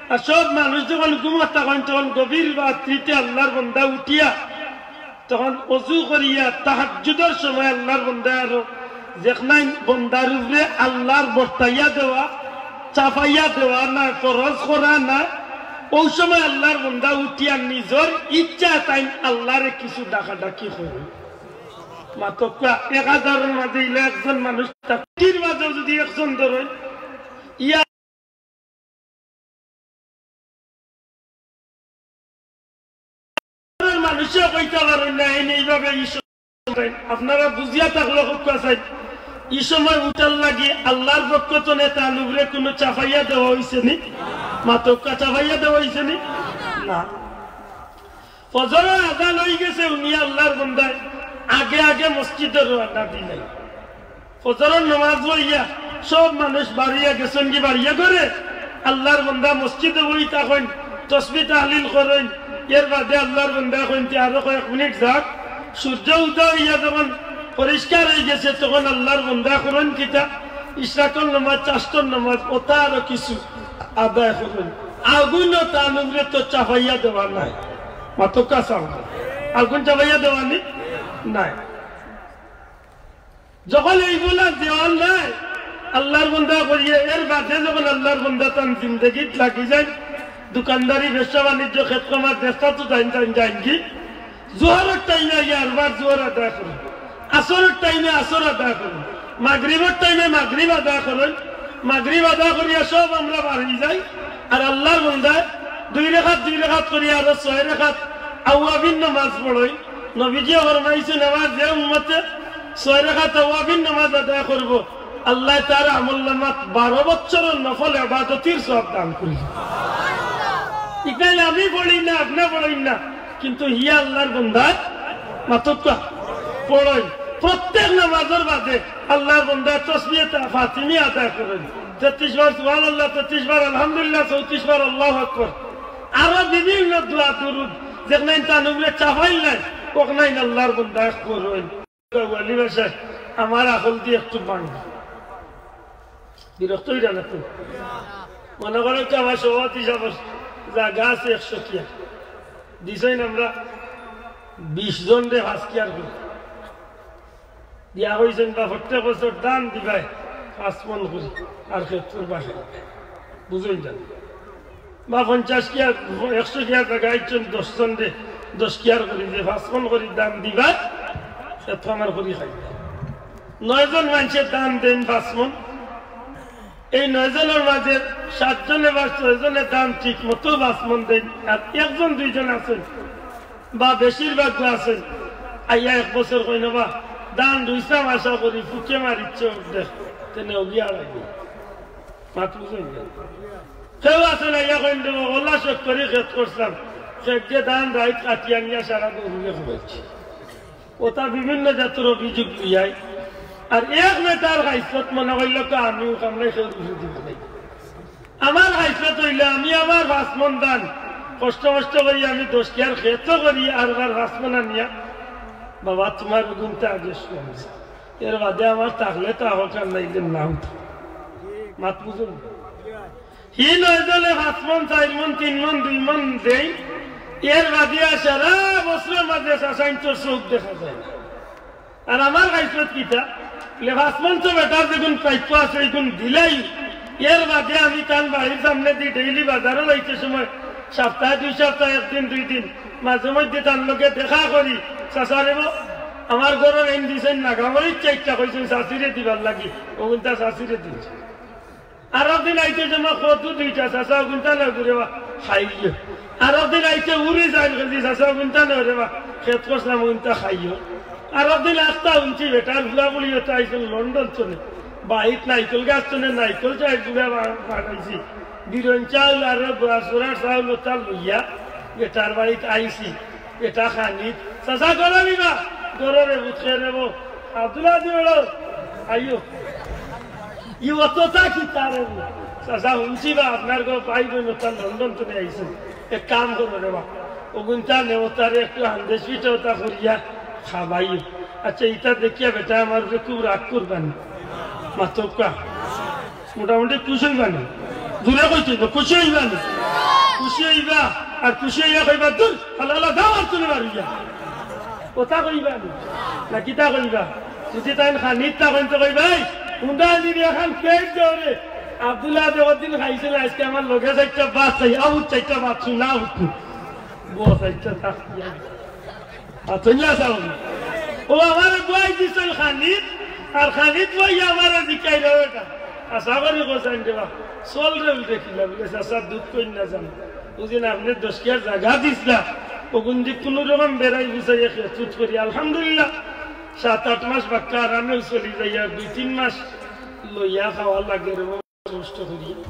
আর সব মানুষ যখন ঘুমা থাকইন, তখন গভীর রাত্রিতে আল্লার বন্দা উঠিয়া তখন অজু করিয়া তাহাজ্জুদর সময় আল্লার বন্দায় আরো যেখানাইন বন্দার উপরে আল্লার বর্তাইয়া দেওয়া, চাপাইয়া দেওয়া না, ফরজ করা না, অউ সময় আল্লার বন্দা উঠিয়া নিজর ইচ্ছা তাইন আল্লারে কিছু ডাকাডাকি করে। মাতউক্কা, এক হাজারর মাঝে ইলা একজন মানুষ তাকতির মাঝেও যদি একজন ধরইন, ইয়া মানুষে কইতা পারইন না, এইন এইভাবে ই সময়, আপনারা বুঝিয়া থাকলে কউক্কা চাই, ই সময় উঠার লাগি আল্লার পক্ষ তনে তান উপরে কুনু চাপাইয়া দেওয়া অইছে নি? মাতউক্কা, চাপাইয়া দেওয়া অইছে নি? না। ফজরর আজান অইগেছে, হুনিয়া আল্লার বন্দায় আগে আগে মসজিদর রওয়ানা দিলাইন। ফজরর নমাজ পড়িয়া সব মানুষ বাড়িয়া গেছইন গি বাড়িয়া ঘরে, আল্লার বন্দা মসজিদো বই থাকইন, তসবি তাহলিল করইন। এর বাদে আল্লার বন্দা কইন, "তে আরো কয়েক মিনিট যাউক, সূর্য উদয় অইয়া যখন পরিষ্কার অইগেছে, তখন আল্লার বন্দা করইন কিতা, ইশরাকর নমাজ, চাস্তর নমাজ, অতা আরো কিছু আদায় করইন।" আগুনও তান উপরে তো চাপাইয়া দেওয়া নাই। মাতউক্কা চাও না। আগুন চাপাইয়া দেওয়া নি? নাই। যখন এইগুলা দেওয়ার নাই, আল্লার বন্দা করিয়া, এর বাদে যখন আল্লার বন্দা তান জিন্দেগিত লাগি যাইন, দোকানদারি, ব্যবসা বাণিজ্য, খেত খামার, দেশটা তো যাইন, যাইন, যাইন গি, জোহরর টাইমে আইয়া আরবার জোহর আদায় করইন, আসরর টাইমে আসর আদায় করইন, মাগরিবর টাইমে মাগরিব আদায় করইন, মাগরিব আদায় করিয়া সব আমরা বাড়ি যাই। আর আল্লার বন্দায় দুই রেকাত দুই রেকাত করিয়া আরো ছয় রেকাত আওয়াবিন নমাজ পড়ইন। নবীজিয়ে ফরমাইছইন, আমার যে উম্মতে ছয় রেকাত আওয়াবিন নমাজ আদায় করবো, আল্লায় তার আমলনামাত বারো বছরর নফল ইবাদতির সওয়াব দান করিবা। ইখান আমি পড়ি না, আপনে পড়ইন না, কিন্তু হিয়া আল্লার বন্দায়, মাতউক্কা, পড়ইন। প্রত্যেক নমাজর বাদে আল্লার বন্দায় তসবিহে তা-, ফাতিমি আদায় করইন। তেত্রিশ বার সুবহানাল্লাহ, তেত্রিশ বার আলহামদুলিল্লাহ, চৌত্রিশ বার আল্লাহু আকবার। আরো বিভিন্ন দোয়া দুরুদ, যেখানাইন তান উপরে চাপাইল নাই, অখানাইন আল্লার বন্দায় পড়ইন। ওয়ালি ভাষায় আমার আকল দি একটু ভাঙ্গা। বিরক্ত অইরা না তো? মনো করইন তো আমার সভাপতি সাবর জাগা আছে একশো কিয়ার। দিছইন আমরা বিশ জনরে পাঁচ কিয়ার করি। দিয়া কইছইন বা প্রত্যেক বছর দান দিবায় পাঁচ মণ করি আর খেত করবায়। বুঝইন জানি। বা পঞ্চাশ কিয়ার, একশো কিয়ার জাগায় একজন দশ জনরে দশ কিয়ার করি যে পাঁচ মণ করি দান দিবায়, খেত খামার করি খাইবায়। নয় জন মানষে দান দেইন পাঁচ মণ। এই নয় জনর মাঝে সাত জনে বা ছয় জনে দান ঠিক মতো পাঁচ মণ দেইন, আর একজন দুইজন আছইন বা বেশিরভাগ আছইন, আইয়া এক বছর কইন, "বা, দান রুইছলাম আশা করি, ফুকে মারিচ্ছে অর্ধেক, তেনে অগি আড়াই দিন।" মাত বুঝইন না? কেউ আছইন আইয়া কইন, "দেবো, ওলা শখ করি খেত করছলাম, খেত যে ধান রাইত কাটি আনিয়া সারা গরুরে খাওয়াইছি।" অতা বিভিন্ন জাতর অভিযোগ লইয়াই। আর এক বেটার খাইছত মনো করিল তো আমিও কামলাই খেয়ে উঠে দিব নাই। আমার খাইছত অইলে আমি আমার পাঁচ মণ ধান কষ্ট কষ্ট করি আমি দশ কিয়ার খেত করি আর আবার পাঁচ মণ আনিয়া বাবা তোমার গুণটা আগে শুনছি। এর বাদে আমার থাকলে তো আমার কাম নাই, দিন নাম তো। মাত বুঝুন। হি নয় জনে পাঁচ মণ, চাইর মণ, তিন মণ, দুই মণ দেইন। এর বাদে আর সারা বছরর মাঝে চাচাইন্তর চউখ দেখা যায় না। আর আমার খাইছত কিতা? লেবাস মঞ্চ বেটার যেগুন প্রাপ্য আছে, এইগুন দিলাই। এর বাদে আমি তান বাড়ির সামনেদি ডেইলি বাজারো যাইতে সময় সপ্তাহে দুই সপ্তাহে একদিন দুই দিন মাঝে মধ্যে তান লগে দেখা করি। চাচা রে বা, আমার ঘরর এইন দিছইন নাগামরিচ চাইরটা কইছইন চাচিরে দিবার লাগি, অগুনতা চাচিরে দিছইন। আরক দিন আইতে সময় কদু দুইটা, চাচা অগুনতা নেও রে বা, খাইও। আরক দিন আইতে উরি চাইর কেজি, চাচা অগুনতা নেও রে বা, খেত করছিলাম অগুনতা খাইও। আরক দিন আস্তা হুনছি বেটার ফুলাফুলি অতা আইছইন লন্ডন থনে, বাড়িত নাইকল গাছ থনে নাইকল চাইর জুড়া বা-, বানাইছি। বিরন চাউল আর বড়া চুরার চাউল অতা লইয়া বেটার বাড়িত আইছি। বেটা খানিত, চাচা ঘরো নি বা, ঘরো রে বুঝে রে বা, আব্দুল্লাহ দি বেড়ো, আইও। ই অততা কিতা রে বা? চাচা হুনছি বা, আপনার ঘর ভাই বইন অতা লন্ডন থনে আইছইন। এক কাম করো রে বা, অগুনতা নেও, তারে একটু হান্দেশ পিঠা অতা করিয়া খাবাইও। আচ্ছা, ইতা দেখিয়া বেটা আমার উপরে খুব রাগ করবা নি। মাতউক্কা। মোটামুটি খুশি অইবা নি? জুরে কইতে অইবো, খুশি অইবা নি? খুশি অইবা, আর খুশি অইয়া কইবা, "দূর, হালালা দাও আর তুমি বাড়ি যা।" অতা কইবা নি? না কিতা কইবা? যুদি তাইন খানিত থাকইন তে কইবা, "এই, হুন্দা আনি রে, এখান পেট দেও রে।" আব্দুল্লাহ যে ওদিন খাইছিল, আইজকে আমার লগে চাইরটা ভাত চাই, আউট চাইরটা ভাত শুনা উঠু। বস, চাইরটা থাক। আচ্ছা, ইয়া চাও। ও আমারে বওয়াই দিছইন খানিত, আর খানিত বওয়াইয়া আমারে জিকাইরা বেটা। আশা করি কইছইন রে বা, চল রে উল্টে কিলা, বুলে, "চাচা, দুধ কই না জানো।" বুঝি না, আপনে দশ কিয়ার জাগা দিছলা, অগুনদি কুনু রকম বেড়াই বুঝাইয়া খেয়ে চুট করি, আলহামদুলিল্লাহ, সাত আট মাস বাক্কা আরামেও চলি যাই, আর দুই তিন মাস লইয়া খাওয়া লাগে রে বা, কষ্ট করি।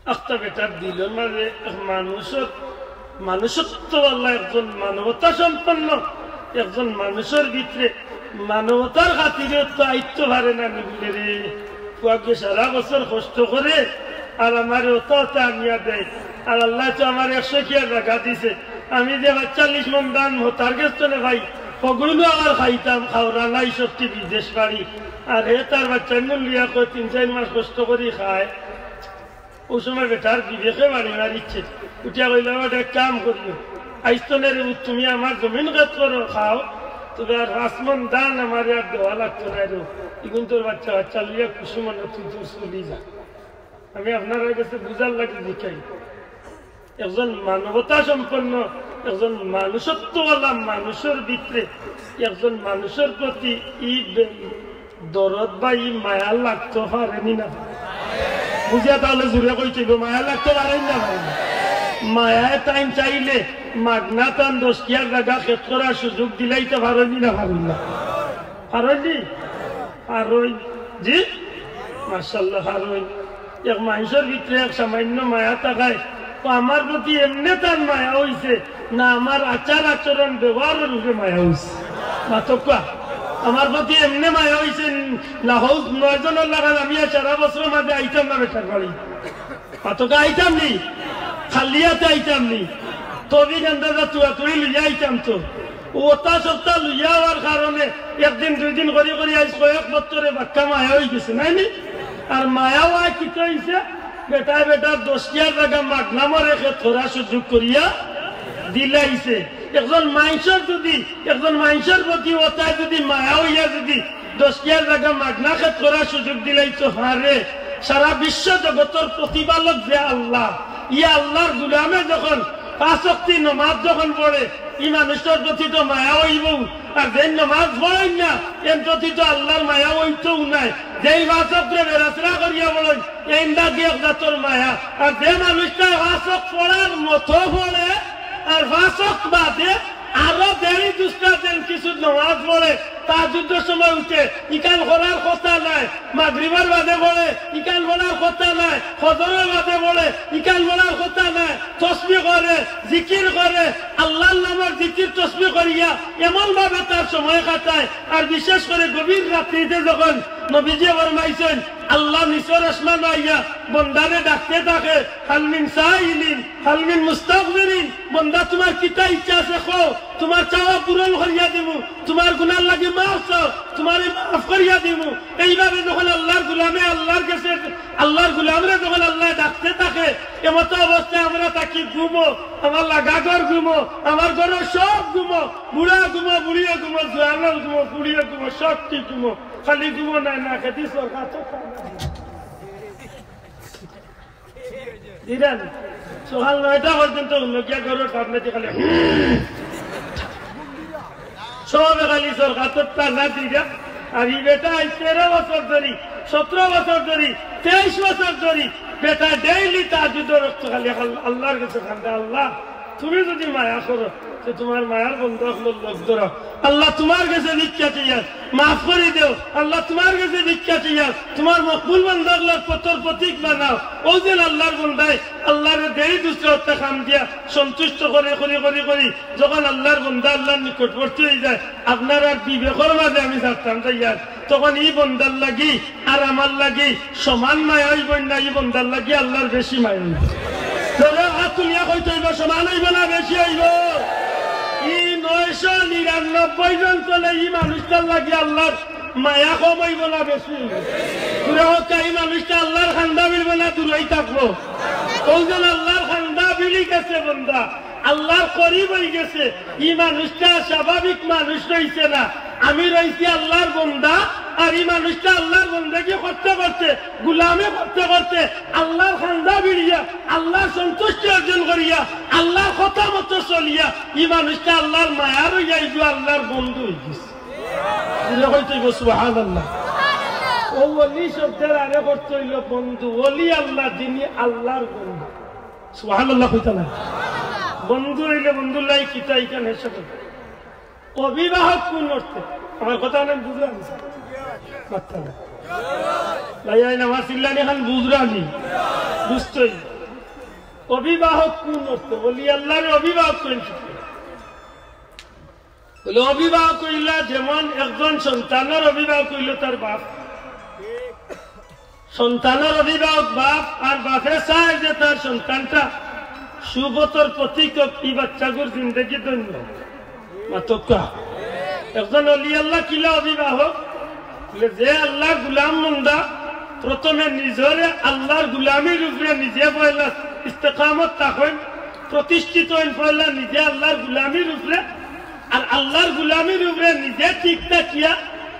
আস্তা বেটার দিলর মাঝে এক মানুষর, মানুষত্ব আল্লাহ একজন মানবতা সম্পন্ন একজন মানুষর ভিতরে মানবতার খাতিরে তো আইতো পারে না নি বুলে রে। পুয়াকে সারা বছর কষ্ট করে আর আমারে অতা অতা আনিয়া দেয়। আর আল্লাহ তো আমার একশো কিয়ার জাগা দিছে। আমি যে পাঁচচল্লিশ মন ধান হতার গেছ থনে পাই, অগুইনও আবার খাইতাম, খাওরা নাই সত্যি বিদেশ বাড়ি। আর হে তার বাচ্চাইনগুন লইয়া কয় তিন চাইর মাস কষ্ট করি খায়। অউ সময় বেটার বিবেকে বাড়ি মারিছে। উঠিয়া কইলা, "বেটা, এক কাম করিও, আইজ থনে রে, তুমি আমার জমিন খেত করো, খাও, তবে আর পাঁচ মন ধান আমারে আর দেওয়া লাগতো নায় রে, ইগুন তোর বাচ্চা বাচ্চা লইয়া খুশি মনে তুই তোর চলি যা।" আমি আপনারার গেছে বুঝার লাগি জিকাই, একজন মানবতা সম্পন্ন, একজন মানুষত্বওয়ালা মানুষর ভিতরে একজন মানুষর প্রতি ই বে-, দরদ বা ই মায়া লাগতো পারে নি না? বুঝিয়া তাইলে জুরে কইতে অইবো, মায়া লাগতো পারে নি না পারে না? মায়ায় তাইন চাইলে মাগনা তান দশ কিয়ার জাগা খেত করার সুযোগ দিলাইতা পারে নি না পারে না? পারইন নি? পারইন। জি? মাশাআল্লাহ, পারইন। এক মানষর ভিতরে এক সামান্য মায়া থাকায়, ও আমার প্রতি এমনে তার মায়া অইছে, না আমার আচার আচরণ ব্যবহারর উপরে মায়া অইছে। মাতউক্কা। আমার প্রতি এমনে মায়া অইছে, না অউ নয়জনর লাখান আমি আর সারা বছরর মাঝে আইতাম না বেটার বাড়ি। মাতউক্কা, আইতাম নি? খালি আতে আইতাম নি? তৌফিক আন্দাজা তুড়াতুড়ি লইয়া আইতাম তো। অতা সবতা লইয়া আওয়ার কারণে একদিন দুই দিন করি করি আইজ কয়েক বছরে বাক্কা মায়া অইগেছে, নায় নি? আর মায়া অওয়া কিতা অইছে? বেটায় বেটার দশ কিয়ার জাগা মাগনা মরে খেত করার সুযোগ করিয়া দিলাইছে। একজন মানষর যুদি, একজন মানষর প্রতি অতায় যুদি মায়া অইয়া যুদি দশ কিয়ার জাগা মাগনা খেত করার সুযোগ দিলাইতো পারে, সারা বিশ্ব জগতর প্রতিপালক যে আল্লাহ, ই আল্লাহর গুলামে যখন পাঁচ ওয়াক্তি নমাজ যখন পড়ে, ই মানুষটার প্রতি তো মায়া অইবো। আর যেইন নমাজ পড়ইন না, এন প্রতি তো আল্লাহর মায়া অইতোউ নায়। যেই পাঁচ ওয়াক্তরে বেড়াছেড়া করিয়া পড়ইন, এইন লাগি এক জাতর মায়া। আর যে মানুষটা পাঁচ ওয়াক্ত পড়ার মতো পড়ে, আর পাঁচ ওয়াক্ত বাদে আরো দেরি দুসরা যেন কিছু নমাজ পড়ে, তাহাজ্জুদর সময় উঠে, ইখান করার কথা নায়। মাগরিবর বাদে পড়ে, ইখান করার কথা নায়। ফজরর বাদে পড়ে, ইখান করার কথা নায়। তসবিহ করে, জিকির করে, আল্লাহর নামর জিকির তসবিহ করিয়া এমন ভাবে তার সময় কাটায়। আর বিশেষ করে গভীর রাত্রিতে যখন নবীজিয়ে ফরমাইছইন, আল্লাহ নিচর আসমানো আইয়া বন্দারে ডাকতে থাকে, "হাল মিন সাইলিন, হাল মিন মুস্তাগফিরিন।" বন্দা, তুমার কিতা ইচ্ছা আছে কও, তুমার চাওয়া পূরণ করিয়া দিমু, তুমার গুনার লাগি মাফ চাও, তুমারে মাফ করিয়া দিমু। এইভাবে যখন আল্লাহর গুলামে আল্লাহর গেছে, আল্লাহর গুলামরে যখন আল্লায় ডাকতে থাকে, এমতো অবস্থায় আমরা কি ঘুমো, আমার লাগা ঘর ঘুমো, আমার ঘরর সব ঘুমো, বুড়া ঘুমো, বুড়িয়ে ঘুমো, জোয়ানর ঘুমো, বুড়িয়ে ঘুমো, সবটি ঘুমো, খালি ঘুমো নায়, না খেদি সরকার তো দিরানি। সকাল নয়টা পর্যন্ত অন্য গিয়া ঘরর সামনে খালি সবে খালি সরকার তো টানা দিরা। আর ই বেটা আইজ তেরো বছর ধরি, সতেরো বছর ধরি, তেইশ বছর ধরি বেটা ডেইলি তাহাজ্জুদর ওয়াক্ত খালি আল-, আল্লার গেছে কান্দে, "আল্লা, তুমি যুদি মায়া করো, তে তুমার মায়ার বন্দা অকলর লগ ধরো। আল্লা, তুমার গেছে ভিক্ষা চাইয়ার, মাফ করি দেও। আল্লা, তুমার গেছে ভিক্ষা চাইয়ার, তুমার মকবুল বন্দা অকলর পথর পথিক বানাও।" অউ যেন আল্লার বন্দায় আল্লারে দেই দুসরা অতা কাম দিয়া সন্তুষ্ট করি, করি, করি, করি, যখন আল্লার বন্দা আল্লার নিকটবর্তী অইযায়, আপনারার বিবেকর মাঝে আমি ছাড়তাম যাইয়ার, তখন ই বন্দার লাগি আর আমার লাগি সমান মায়া অইবো না, ই বন্দার লাগি আল্লার বেশি মায়া অইবো। জোরে আত তুলিয়া কইতে অইবো, সমান অইবো না বেশি অইবো? ই নয়শো নিরানব্বই জন চলে, ই মানুষটার লাগি আল্লার মায়া কম অইবো না বেশি অইবো? পুরা হক্কা, ই মানুষটা আল্লার কান্দা ভিড়বো না দূরই থাকবো? অউ যেন আল্লার কান্দা ভিড়ি গেছে বন্দা, আল্লার করিব অইগেছে। ই মানুষটা স্বাভাবিক মানুষ রইছে না। আমি রইছি আল্লার বন্দা, আর ই মানুষটা আল্লার বন্দেগি করতে করতে, গুলামি করতে করতে, আল্লার কান্দা ভিড়িয়া, আল্লার সন্তুষ্টি অর্জন করিয়া, আল্লার কথা মতো চলিয়া, ই মানুষটা আল্লার মায়ার অইয়া, ই যে আল্লার বন্ধু অইগেছে। জোরে কইতে অইবো সুবহানাল্লাহ। অউ ওলি শব্দর আরেক অর্থ অইলো বন্ধু। ওলি আল্লা, যিনি আল্লার বন্ধু। সুবহানাল্লাহ কইতা না? বন্ধু অইলে বন্ধুর লাগি কিতা ইখান হেসে করে। অভিভাবক কুন অর্থে? আমার কথা অনেক বুঝরা নি? মাতরা না। ভাই, আইন আমার চিল্লানি খান বুঝরা নি? বুঝতই। অভিভাবক কুন অর্থে? ওলি আল্লারে অভিভাবক কইন কিতা? বলে, অভিভাবক অইলা যেমন একজন সন্তানর অভিভাবক অইলো তার বাপ। সন্তানর অভিভাবক বাপ, আর বাপে চায় যে তার সন্তানটা সুপথর পথিক অউক, ই বাচ্চাগুর জিন্দেগি ধন্য। মাতউক্কা। একজন অলি আল্লা কিলা অভিভাবক? বলে, যে আল্লার গুলাম বন্দা প্রথমে নিজরে আল্লার গুলামির উপরে নিজে পয়লা ইস্তেকামত থাকইন, প্রতিষ্ঠিত অইন পয়লা নিজে আল্লার গুলামির উপরে, আর আল্লার গুলামির উপরে নিজে ঠিক থাকিয়া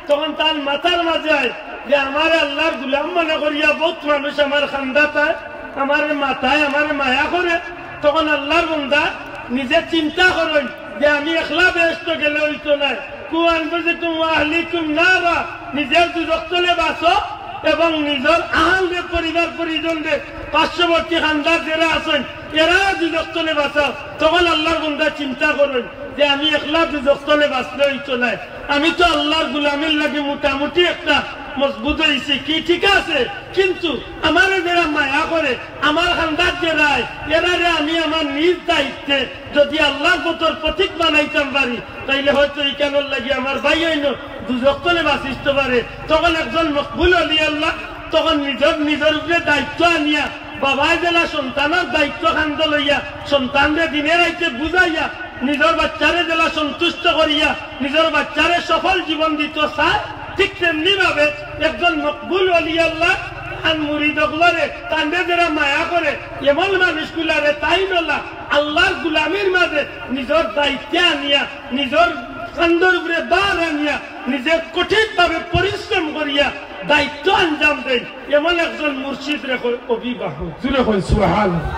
তখন তার মাথার মাঝে আয় যে আমারে আল্লার গুলাম মনে করিয়া বউত মানুষ আমার কান্দাত আয়, আমারে মাতায়, আমারে মায়া করে। তখন আল্লার বন্দা নিজে চিন্তা করইন যে আমি একলা বেহেস্তো গেলে অইতো নায়। কু আনফুসিকুম ওয়া আহলিকুম নারা, নিজেও দুজখ তলে বাঁচো এবং নিজর আহলরে, পরিবার পরিজনরে, পার্শ্ববর্তী কান্দাত যেরা আছইন, এরাও দুজখ তলে বাঁচাও। তখন আল্লার বন্দা চিন্তা করইন যে আমি একলা দুজখ তলে বাঁচলে অইতো নায়, আমি তো আল্লার গুলামির লাগি মোটামুটি একটা মজবুত অইছি, কি ঠিক আছে, কিন্তু আমারে যেরা মায়া করে, আমার কান্দাত যেরা আয়, এরারে আমি আমার নিজ দায়িত্বে যুদি আল্লার পথর পথিক বানাইতাম পারি, তাইলে হয়তো ইখানর লাগি আমার ভাই অইন্য দুজখ তলে বাঁচিতো পারে। তখন একজন মকবুল অলি আল্লা তখন নিজর, নিজর উপরে দায়িত্ব আনিয়া, বাবায় যেলা সন্তানর দায়িত্ব কান্দো লইয়া, সন্তানরে দিনে রাইতে বুঝাইয়া, নিজর বাচ্চারে যেলা সন্তুষ্ট করিয়া, নিজর বাচ্চারে সফল জীবন দিতো চায়, ঠিক তেমনি ভাবে একজন মকবুল অলি আল্লা তান মুরিদ অকলরে, তানরে যেরা মায়া করে, এমন মানুষগুলারে তাইন অলা আল্লার গুলামির মাঝে নিজর দায়িত্বে আনিয়া, নিজর কান্দর উপরে ভার আনিয়া, নিজে কঠিনভাবে পরিশ্রম করিয়া দায়িত্ব আঞ্জাম দেইন, এমন একজন মুর্শিদরে কয় অভিভাবক। জোরে কইন সুবহানাল্লাহ।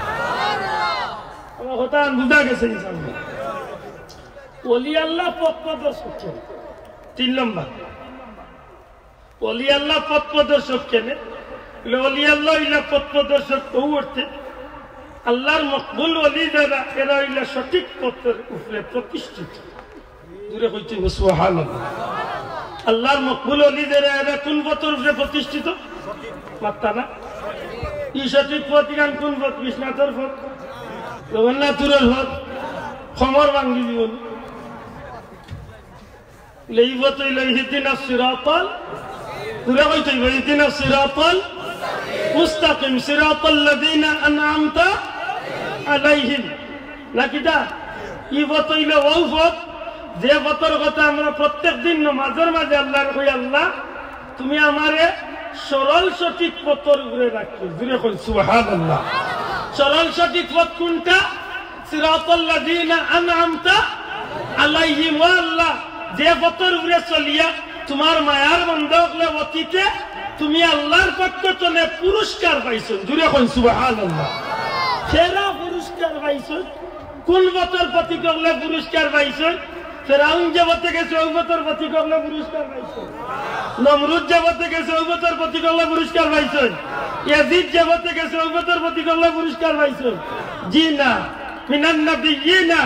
আমার কথা বুঝা গেছে ইনশাআল্লাহ। অলি আল্লা পথ প্রদর্শক। তিন নম্বর, অলি আল্লা পথ প্রদর্শক কেনে? বলে, অলি আল্লা অইলা পথ প্রদর্শক অউ অর্থে, আল্লার মকবুল অলি যেরা, এরা অইলা সঠিক পথর উপরে প্রতিষ্ঠিত। জোরে কইতে অইবো সুবহানাল্লাহ। আল্লার মকবুল অলি যেরা, এরা কুন পথর উপরে প্রতিষ্ঠিত? মাতরা না। ই সঠিক পথ ইখান কুন পথ? বিশ্বনাথর পথ, জগন্নাথপুরর পথ, কমর ভাঙ্গি দিবো। লেইবত অইলো ইহদিনাস সিরাতাল, জোরে কইতে অইবো, ইহদিনাস সিরাতাল মুস্তাকিম, সিরাতাল্লাযিনা আনআমতা আলাইহিম। না কিতা? ই পথ অইলো অউ পথ, যে পথর কথা আমরা প্রত্যেক দিন নমাজর মাঝে আল্লারে কই, "আল্লা, তুমি আমারে সরল সঠিক পথর উপরে রাখিও।" জোরে কইন সুবহানাল্লাহ। সরল সঠিক পথ কুনটা? সিরাতাল্লাযিনা আনআমতা আলাইহিম। ও আল্লাহ, যে পথর উপরে চলিয়া তুমার মায়ার বান্দা অকলে অতীতে তুমি আল্লাহর পক্ষ তনে পুরস্কার পাইছইন। জুরে কইন সুবহানাল্লাহ। সেরা পুরস্কার পাইছইন। কুন পথর পথিক অকলে পুরস্কার পাইছইন? ফেরাউন যে পথে গেছে, অউ পথর পথিক অকলে পুরস্কার পাইছইন। নমরুদ যে পথে গেছে, অউ পথর পথিক অকলে পুরস্কার পাইছইন। ইয়াজিদ যে পথে গেছে, অউ পথর পথিক অকলে পুরস্কার পাইছইন? জি না। মিনান নাবিয়্যিনা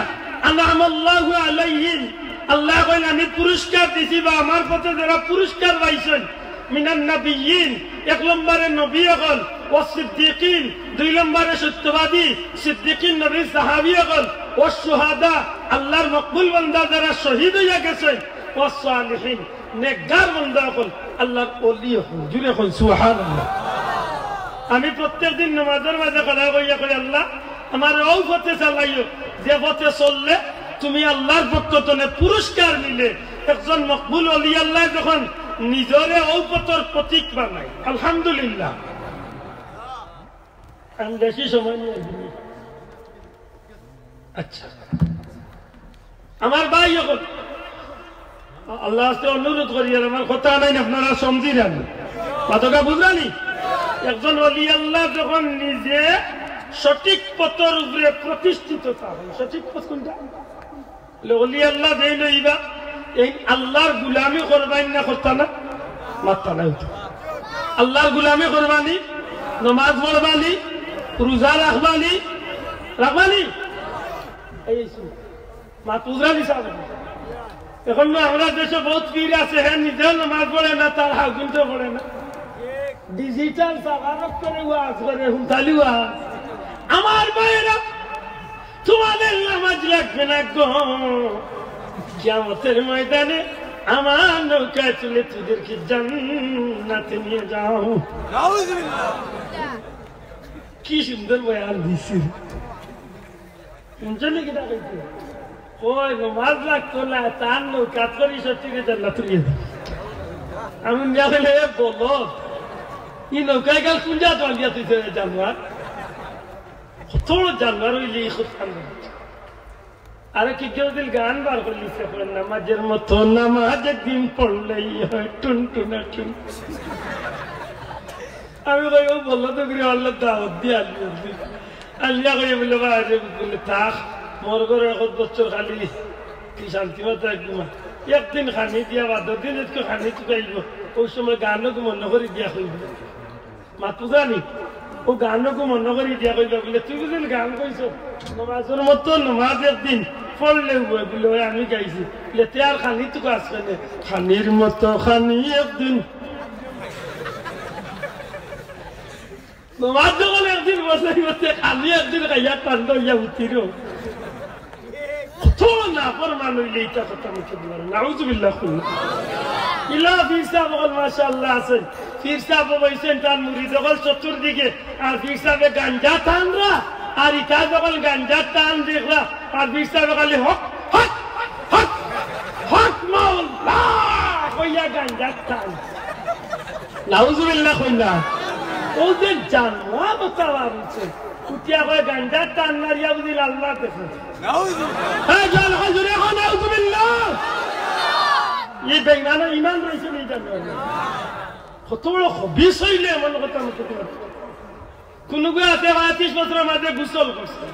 আনআমাল্লাহু আলাইহিম। আল্লায় কইন, আমি পুরস্কার দিছি বা আমার পথে যেরা পুরস্কার পাইছইন, মিনান নাবিয়্যিন, এক নম্বরে নবী অকল, ওয়াস সিদ্দিকিন, দুই নম্বরে সত্যবাদী, সিদ্দিকিন নবীর সাহাবী অকল, ওয়াস শুহাদা, আল্লাহর মকবুল বান্দা যেরা শহীদ অইয়া গেছইন, ওয়াস সালিহিন, নেককার বান্দা অকল, আল্লাহর ওলি অকল। জুরে কইন সুবহানাল্লাহ। আমি প্রত্যেক দিন নামাজর মাঝে খাড়া অইয়া কই, আল্লাহ, আমারে অউ পথে চালাইও, যে পথে চললে তুমি আল্লাহর পক্ষ তনে পুরস্কার নিলে। একজন মকবুল ওলি আল্লায় যখন নিজরে অউ পথর পথিক বানায়, আলহামদুলিল্লাহ। আমি বেশি সময় নিয়া আইছি। আচ্ছা, আমার ভাই অকল, আল্লাহর কাছে অনুরোধ করি, আর আমার কথা নাই, আপনারা সমঝিরা নি, কথাটা বুঝরা নি? একজন ওলি আল্লাহ যখন নিজে সঠিক পথর উপরে প্রতিষ্ঠিত থাকইন, সঠিক পথ কুনটা? বলে, ওলি আল্লাহ যেইন অইবা, এইন আল্লাহর গুলামি করবাইন না করতা না? মাততা না অইতো। আল্লাহর গুলামি করবা নি, নমাজ পড়বা নি, রোজা রাখবা নি, রাখবা নি? এই শুন। মাত বুঝরা নি সাব? এখন না, আমরার দেশো বউত পীর আছে, হে নিজেও নামাজ পড়ে না, তার হাউগুনতেও পড়ে না। Digital সাবারত করে ওয়াজ করে, হুমতালি ওয়াজ। আমার ভাইরা, তোমাদের নামাজ লাগবে না গো। কিয়ামতের ময়দানে আমার নৌকায় তুলে তোদেরকে জান্নাতে নিয়ে যাও। নাউজুবিল্লাহ। কি সুন্দর বয়ান দিছে। হুনছইন নি কিতা কইছে? কই, নমাজ লাগতো না, তান নৌকাত করি সত্যিকে জান্নাত তুলিয়া দিবি। আমি নিয়া কইলে, এ বলো, ই নৌকায় গেল কুন জাত বান্ধিয়া তুই জানোয়ার? কত বড় জানোয়ার অইলে ই খুব কান্দ। আরে কি কেউ দিল গান বার করলি সে করে, নামাজের মতো নামাজ একদিন পড়লেই হয় টুনটুনা টুন। আমি কই, ও বললো তো করে আল্লাহ দাওয়াত দিয়ে আনলি। আলিয়া কইয়া বলে, "বাবা রে," বলে, "থাক, মোর ঘরে এক বছর খালি তুই শান্তি মতো এক ঘুমা। একদিন খানি দিয়া বাদ দিন একটু খানি চুকাইব, ওই সময় গানও মনে করি দিয়া কইব।" মাতু জানি, ও গানও মনে করি দিয়া কইব বলে, "তুই বুঝলি গান কইছ, নমাজের মতো নমাজ একদিন পড়লে বলে, ওই আমি গাইছি।" বলে, "তে আর খানি তো কাজ করে, খানির মতো খানি একদিন।" নমাজ যখন একদিন বসাই বসে, খালি একদিন খাইয়া কান্দ হইয়া উঠিল। কত নাফরমান হইলে ইটা কথা মুখে বলার। নাউজুবিল্লাহ কইল। ইলা পীর সাহেব অকল মাশাআল্লাহ আছেন। পীর সাহেব বইছেন তান মুরিদ অকল চতুর্দিকে। আর পীর সাহেবে গাঞ্জা টানরা। আর ইটা যখন গাঞ্জা টান দেখরা। আর পীর সাহেবে খালি হক, হক, হক, হক মাওলা কইয়া গাঞ্জা টান। নাউজুবিল্লাহ কইলা। ও যে জানোয়ার কথা বাড়ছে। উঠিয়া কয় গাঞ্জা টান মারিয়া বুঝিল আল্লাহ দেখে। নাউজুবিল্লাহ। হ্যাঁ, জোরে কও, জোরে কও, নাউজুবিল্লাহ। এই বেইমানর ইমান রইছে নি জানো? কত বড় খবিস হইলে এমন কথা মুখে বলে। কুনুগু আছে পঁয়ত্রিশ বছরের মাঝে গোসল করছে।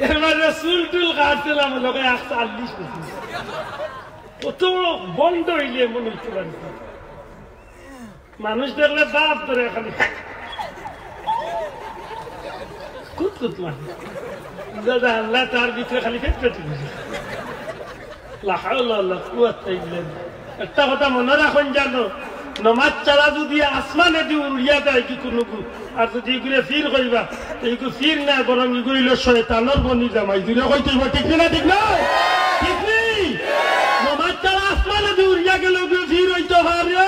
এর মাঝে চুল টুল কাটছিলাম, লোকে একচল্লিশ বছর। কত বড় ভন্ড হইলে এমন হইতে পারে। মানুষ দেখলে বাপ ধরে খালি কুত কুত মানে। দাদা আল্লাহ তার ভিতরে খালি পেট পেট করে। লা হাওলা ওয়ালা কুওয়াতা ইল্লা বিল্লাহ। একটা কথা মনে রাখুন জানো, নমাজ ছাড়া যদি আসমানে দি উড়িয়া যায় কি কুনুগু, আর যদি ইগুরে পীর কইবা, তো ইগু পীর না, বরং ইগু হইল শয়তানর বনি জামাই। জুরে কইতে হইব, ঠিক না? ঠিক না? ঠিক নি? নমাজ ছাড়া আসমানে দি উড়িয়া গেলে ইগু পীর হইতে পারে?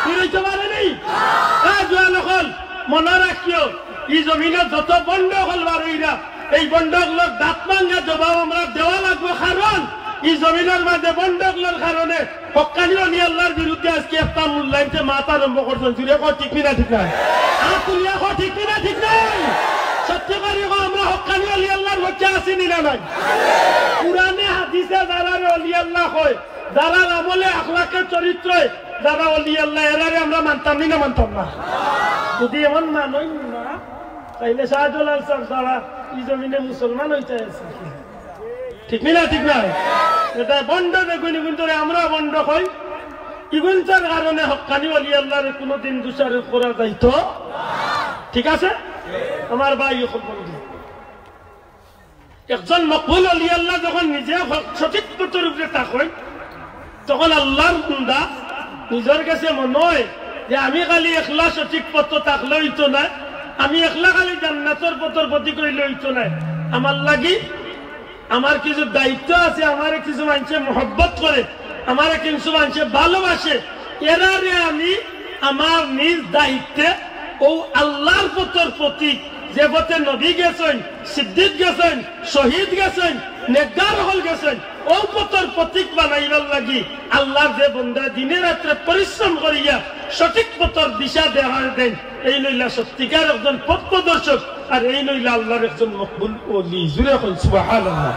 পীর হইতে পারে নি? এ জোয়ান অকল, মনে রাখিও, ই জমিনে যত ভন্ড অকল বার হইরা, এই ভন্ড অকলর দাঁত ভাঙ্গা জবাব আমরা দেওয়া লাগবো, কারণ ই জমিনর মাঝে ভন্ড অকলর কারণে হক্কানি অলি আল্লাহর বিরুদ্ধে আজকে একটা মূল্যায়নতে মাত আরম্ভ করছইন। জুরে কও, ঠিক নি না ঠিক নায়? আর তুলিয়া কও, ঠিক নি না ঠিক নায়? সত্যি করি কও, আমরা হক্কানি অলি আল্লাহর পক্ষে আছি নি না নাই? কোরআনে হাদিসে যারারে অলি আল্লাহ কয়, যারার আমলে আখলাকে চরিত্রে যারা অলি আল্লাহ, এরারে আমরা মানতাম নি না মানতাম না? যদি এমন মানইন না, তাইলে শাহজালাল সাহেব ছাড়া ই জমিনে মুসলমান অইতে আছে? ঠিক নি না ঠিক নায়? এটা ভন্ড বেগুনি গুন্তরে আমরা ভন্ড কই। ইগুন্তর কারণে হক্কানি অলি আল্লাহরে কোনোদিন দোষারোপ করা যাইতো, ঠিক আছে? আমার ভাই অকল বন্ধু, একজন মকবুল অলি আল্লাহ যখন নিজে হ-, সঠিক পথর উপরে থাকইন, তখন আল্লাহর বান্দা নিজর গেছে মনে হয় যে আমি খালি একলা সঠিক পথ থাকলে অইতো নায়, আমি একলা খালি জান্নাতর পথর প্রতীক অইলে অইতো নায়। আমার লাগি আমার কিছু দায়িত্ব আছে, আমারে কিছু মানষে মহব্বত করে, আমারে কিছু মানষে ভালোবাসে, এরারে আমি আমার নিজ দায়িত্বে অউ আল্লাহর পথর প্রতীক, যে পথে নবী গেছইন, সিদ্দিক গেছইন, শহীদ গেছইন, নেককার অকল গেছইন, অউ পথর প্রতীক বানাইবার লাগি আল্লাহর যে বন্দা দিনে রাত্রে পরিশ্রম করিয়া সঠিক পথর দিশা দেখাইয়া দেইন, এইন অইলা সত্যিকার একজন পথ প্রদর্শক, আর এইন অইলা আল্লাহর একজন মকবুল অলি। জুরে কইন সুবহানাল্লাহ।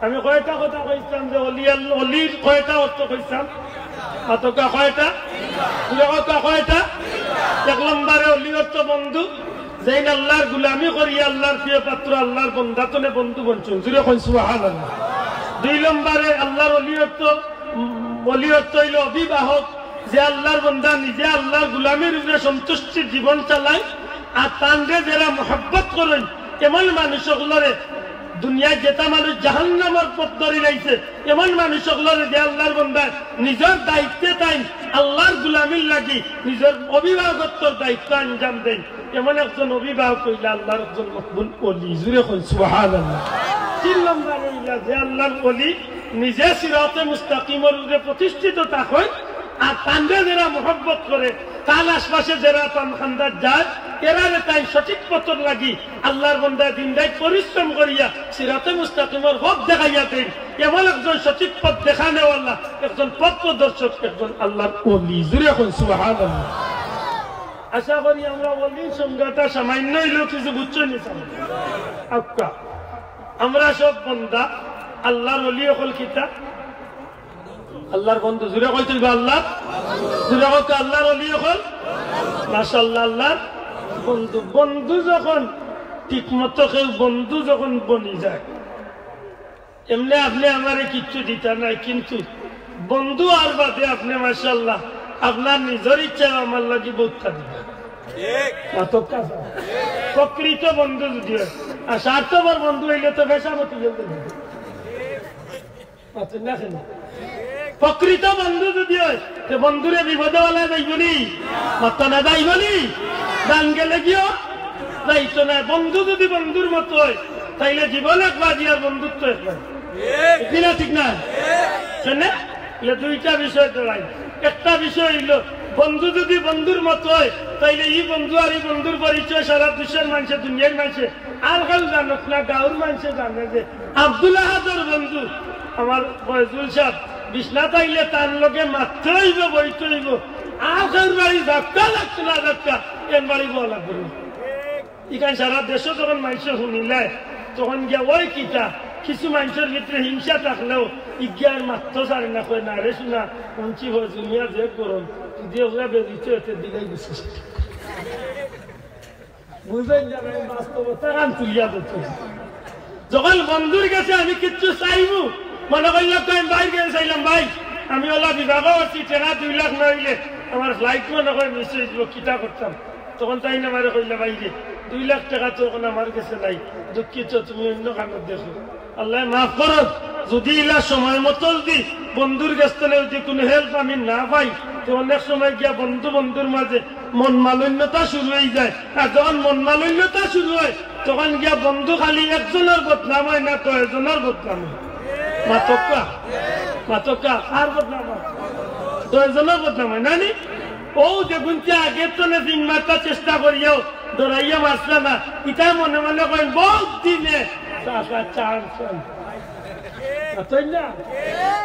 আমি কয়টা কথা কইছলাম যে অলি আল-, অলির কয়টা অর্থ কইছলাম? মাতউক্কা কয়টা? জুরে কউক্কা কয়টা? এক নম্বরে অলি অর্থ বন্ধু, যেইন আল্লাহর গুলামি করিয়া আল্লাহর প্রিয় পাত্র, আল্লাহর বন্দা তনে বন্ধু বনছইন। জুরে কইন সুবহানাল্লাহ। দুই নম্বরে আল্লাহর অলি অর্থ, উম, অলি অর্থ অইলো অভিভাবক, যে আল্লাহর বন্দা নিজে আল্লাহর গুলামির উপরে সন্তুষ্টির জীবন চালায়, আর তানরে যেরা মহব্বত করইন, এমন মানুষ অকলরে দুনিয়ার যেটা মানুষ জাহান্নামর পথ ধরি লাইছে, এমন মানুষ অকলরে যে আল্লাহর বন্দায় নিজর দায়িত্বে তাইন আল্লাহর গুলামির লাগি নিজর অভিভাবকত্বর দায়িত্ব আঞ্জাম দেইন, এমন একজন অভিভাবক অইলা আল্লাহর একজন মকবুল অলি। জুরে কইন সুবহানাল্লাহ। তিন নম্বর অইলা যে আল্লাহর অলি নিজে সিরাতে মুস্তাকিমর উপরে প্রতিষ্ঠিত থাকইন, আর তানরে যেরা মহব্বত করে, তান আশপাশে যেরা তান খান্দাত যায়, এরারে তাইন সঠিক পথর লাগি আল্লাহর বন্দায় দিন রাইত পরিশ্রম করিয়া সিরাতে মুস্তাকিমর পথ দেখাইয়া দেইন। এমন একজন সঠিক পথ দেখানেওয়ালা, একজন পথ প্রদর্শক, একজন আল্লাহর অলি। জুরে কইন সুবহানাল্লাহ। আশা করি আমরা অলির সংজ্ঞাটা সামান্য অইলেও কিছু বুঝছইন নি? আউক্কা, আমরা সব বন্দা, আল্লাহর অলি অকল কিতা? আল্লাহর বন্ধু। জুরে কইতা অইবো আল্লাহর, জুরে কউক্কা আল্লাহর অলি অকল। মাশাআল্লাহ, আল্লাহর বন্ধু। বন্ধু যখন ঠিকমতো কেউ বন্ধু যখন বনি যায়, এমনে আপনে আমারে কিচ্ছু দিতা নায়, কিন্তু বন্ধু অওয়ার বাদে আপনে মাশাআল্লাহ আপনার নিজর ইচ্ছায় আমার লাগি বউততা দিবা। মাতউক্কা। প্রকৃত বন্ধু যদি অয়, আর স্বার্থপর বন্ধু অইলে তো বেশামতি গেল। মাতইন না কেনে? প্রকৃত বন্ধু যদি অয়, তে বন্ধুরে বিপদে ফালাইয়া যাইবো নি? মাতইন না, যাইবো নি? জান গেলেগিও যাইতো নায়। বন্ধু যদি বন্ধুর মতো অয়, তাইলে জীবন এক বাজি আর বন্ধুত্ব এক বাজি। ঠিক না, ঠিক না? শুনে? এ দুইটা বিষয় দাঁড়ায়। একটা বিষয় অইলো, বন্ধু যদি বন্ধুর মতো অয়, তাইলে ই বন্ধু আর ই বন্ধুর পরিচয় সারা দেশর মানষে, দুনিয়ার মানষে, আর কেউ জানউক না, গাঁওর মানষে জানে যে আব্দুল আহাদর বন্ধু আমার ফয়জুল সাব, বিছনাত আইলে তার লগে মাততে অইবো, বইতে অইবো, আর কেউর বাড়ি যাউক্কা লাগতো না যাউক্কা, এন বাড়ি বওয়া লাগবো না। ইখান সারা দেশো যখন মানষে হুনিলায়, তখন গিয়া অয় কিতা, কিছু মানষর ভিতরে হিংসা থাকলেও ইগিয়ার মাততো ছাড়ে না, কয়, "না রে সোনা, হুনছি ফয়জুল মিয়া যে গরম, যদি ওরা বেরিত এতে দিলাই গুছে।" বুঝইন না, আমি বাস্তবতা কান তুলিয়া ধরছি। যখন বন্ধুর গেছে আমি কিচ্ছু চাইমু, মনে করিলাম তো আমি ভাইর গেছে চাইলাম, "ভাই, আমি অলা বিভাগো আছি, টেকা দুই লাখ না অইলে আমার flight মনে কয় miss অইযিবো, কিতা করতাম?" তখন তাইন আমারে কইলা, "ভাইরে, দুই লাখ টেকা তো অখন আমার গেছে নাই, দুঃখিত, তুমি অইন্য কানো দেখো।" আল্লায় মাফ করউক, যদি ইলা সময় মতো যদি বন্ধুর গেছ তনে যদি কুনু help আমি না পাই, তে অনেক সময় গিয়া বন্ধু বন্ধুর মাঝে মনমালিন্যতা শুরু অইযায়। আর যখন মনমালিন্যতা শুরু অয়, তখন গিয়া বন্ধু খালি একজনর বদনাম অয় না, কয়জনর বদনাম অয়? মাতউক্কা, মাতউক্কা, কার বদনাম অয়? কয়জনর বদনাম অয়, না নি? অউ যেগুনতে আগের তনে জিম্মাটা চেষ্টা করিয়াও ডরাইয়া মাতলা না, ইতায় মনে মনে কইন, "বউত দিনে চাচা chance পাইলাম।" বুঝইন না?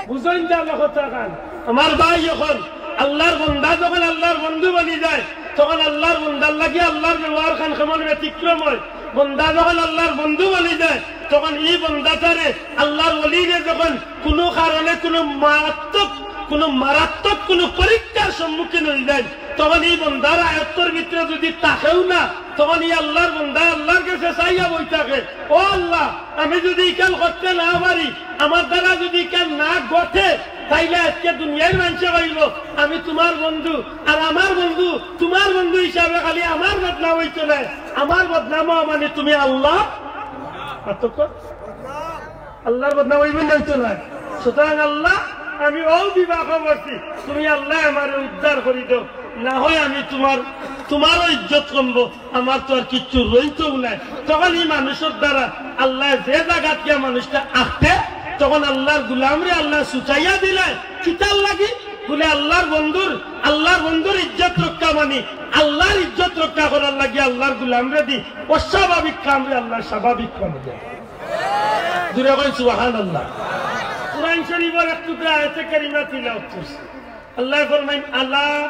বুঝইন যে আমার কথা খান। আমার ভাই, অখন আল্লার বন্দা যখন আল্লার বন্ধু বনি যায়, তখন আল্লার বন্দার লাগি আল্লার ব্যবহার খান কেমন ব্যতিক্রম অয়। বন্দা যখন আল্লার বন্ধু বনি যায়, তখন ই বন্দাটারে আল্লার ওলিরে যখন কুনু কারণে কুনু মারাত্মক, কুনু মারাত্মক কুনু পরীক্ষার সম্মুখীন অই যায়, তখন ই বন্দার আয়ত্তর ভিতরে যুদি থাকেও না, তখন ই আল্লার বন্দা আল্লার গেছে চাইয়া বই থাকে, "ও আল্লা, আমি যুদি ইখান করতে না পারি, আমার দ্বারা যুদি ইখান না ঘটে, তাইলে আইজকে দুনিয়ার মানষে কইবো আমি তুমার বন্ধু, আর আমার বন্ধু তুমার বন্ধু হিসাবে খালি আমার বদনাম অইতো নায়, আমার বদনামও মানে তুমি আল্লা।" আল্লার বদনাম অইবো না, অইতো নায়। সুতরাং আল্লা, আমি অউ বিবাহ করছি, তুমি আল্লায় আমারে উদ্ধার করি দেও, না হয় আমি তুমার, তুমারও ইজ্জত কমবো, আমার তো আর কিচ্ছু রইতোউ নায়। তখন ই মানুষর দ্বারা আল্লায় যে জাগাত গিয়া মানুষটা আঁকতে, তখন আল্লার গুলামরে আল্লায় ছুটাইয়া দিলে। কিতার লাগি? বুলে আল্লার বন্ধুর, আল্লার বন্ধুর ইজ্জত রক্ষা মানি, আল্লার ইজ্জত রক্ষা করার লাগি আল্লার গুলামরে দি অস্বাভাবিক কামরে আল্লায় স্বাভাবিক বানাইয়া। জুরে কইন সুবহানাল্লাহ। কুরআন শরীফর এক টুকরা আয়াতে কারিমা তিলাওয়াত করছি। আল্লায় ফরমাইন, "আলা,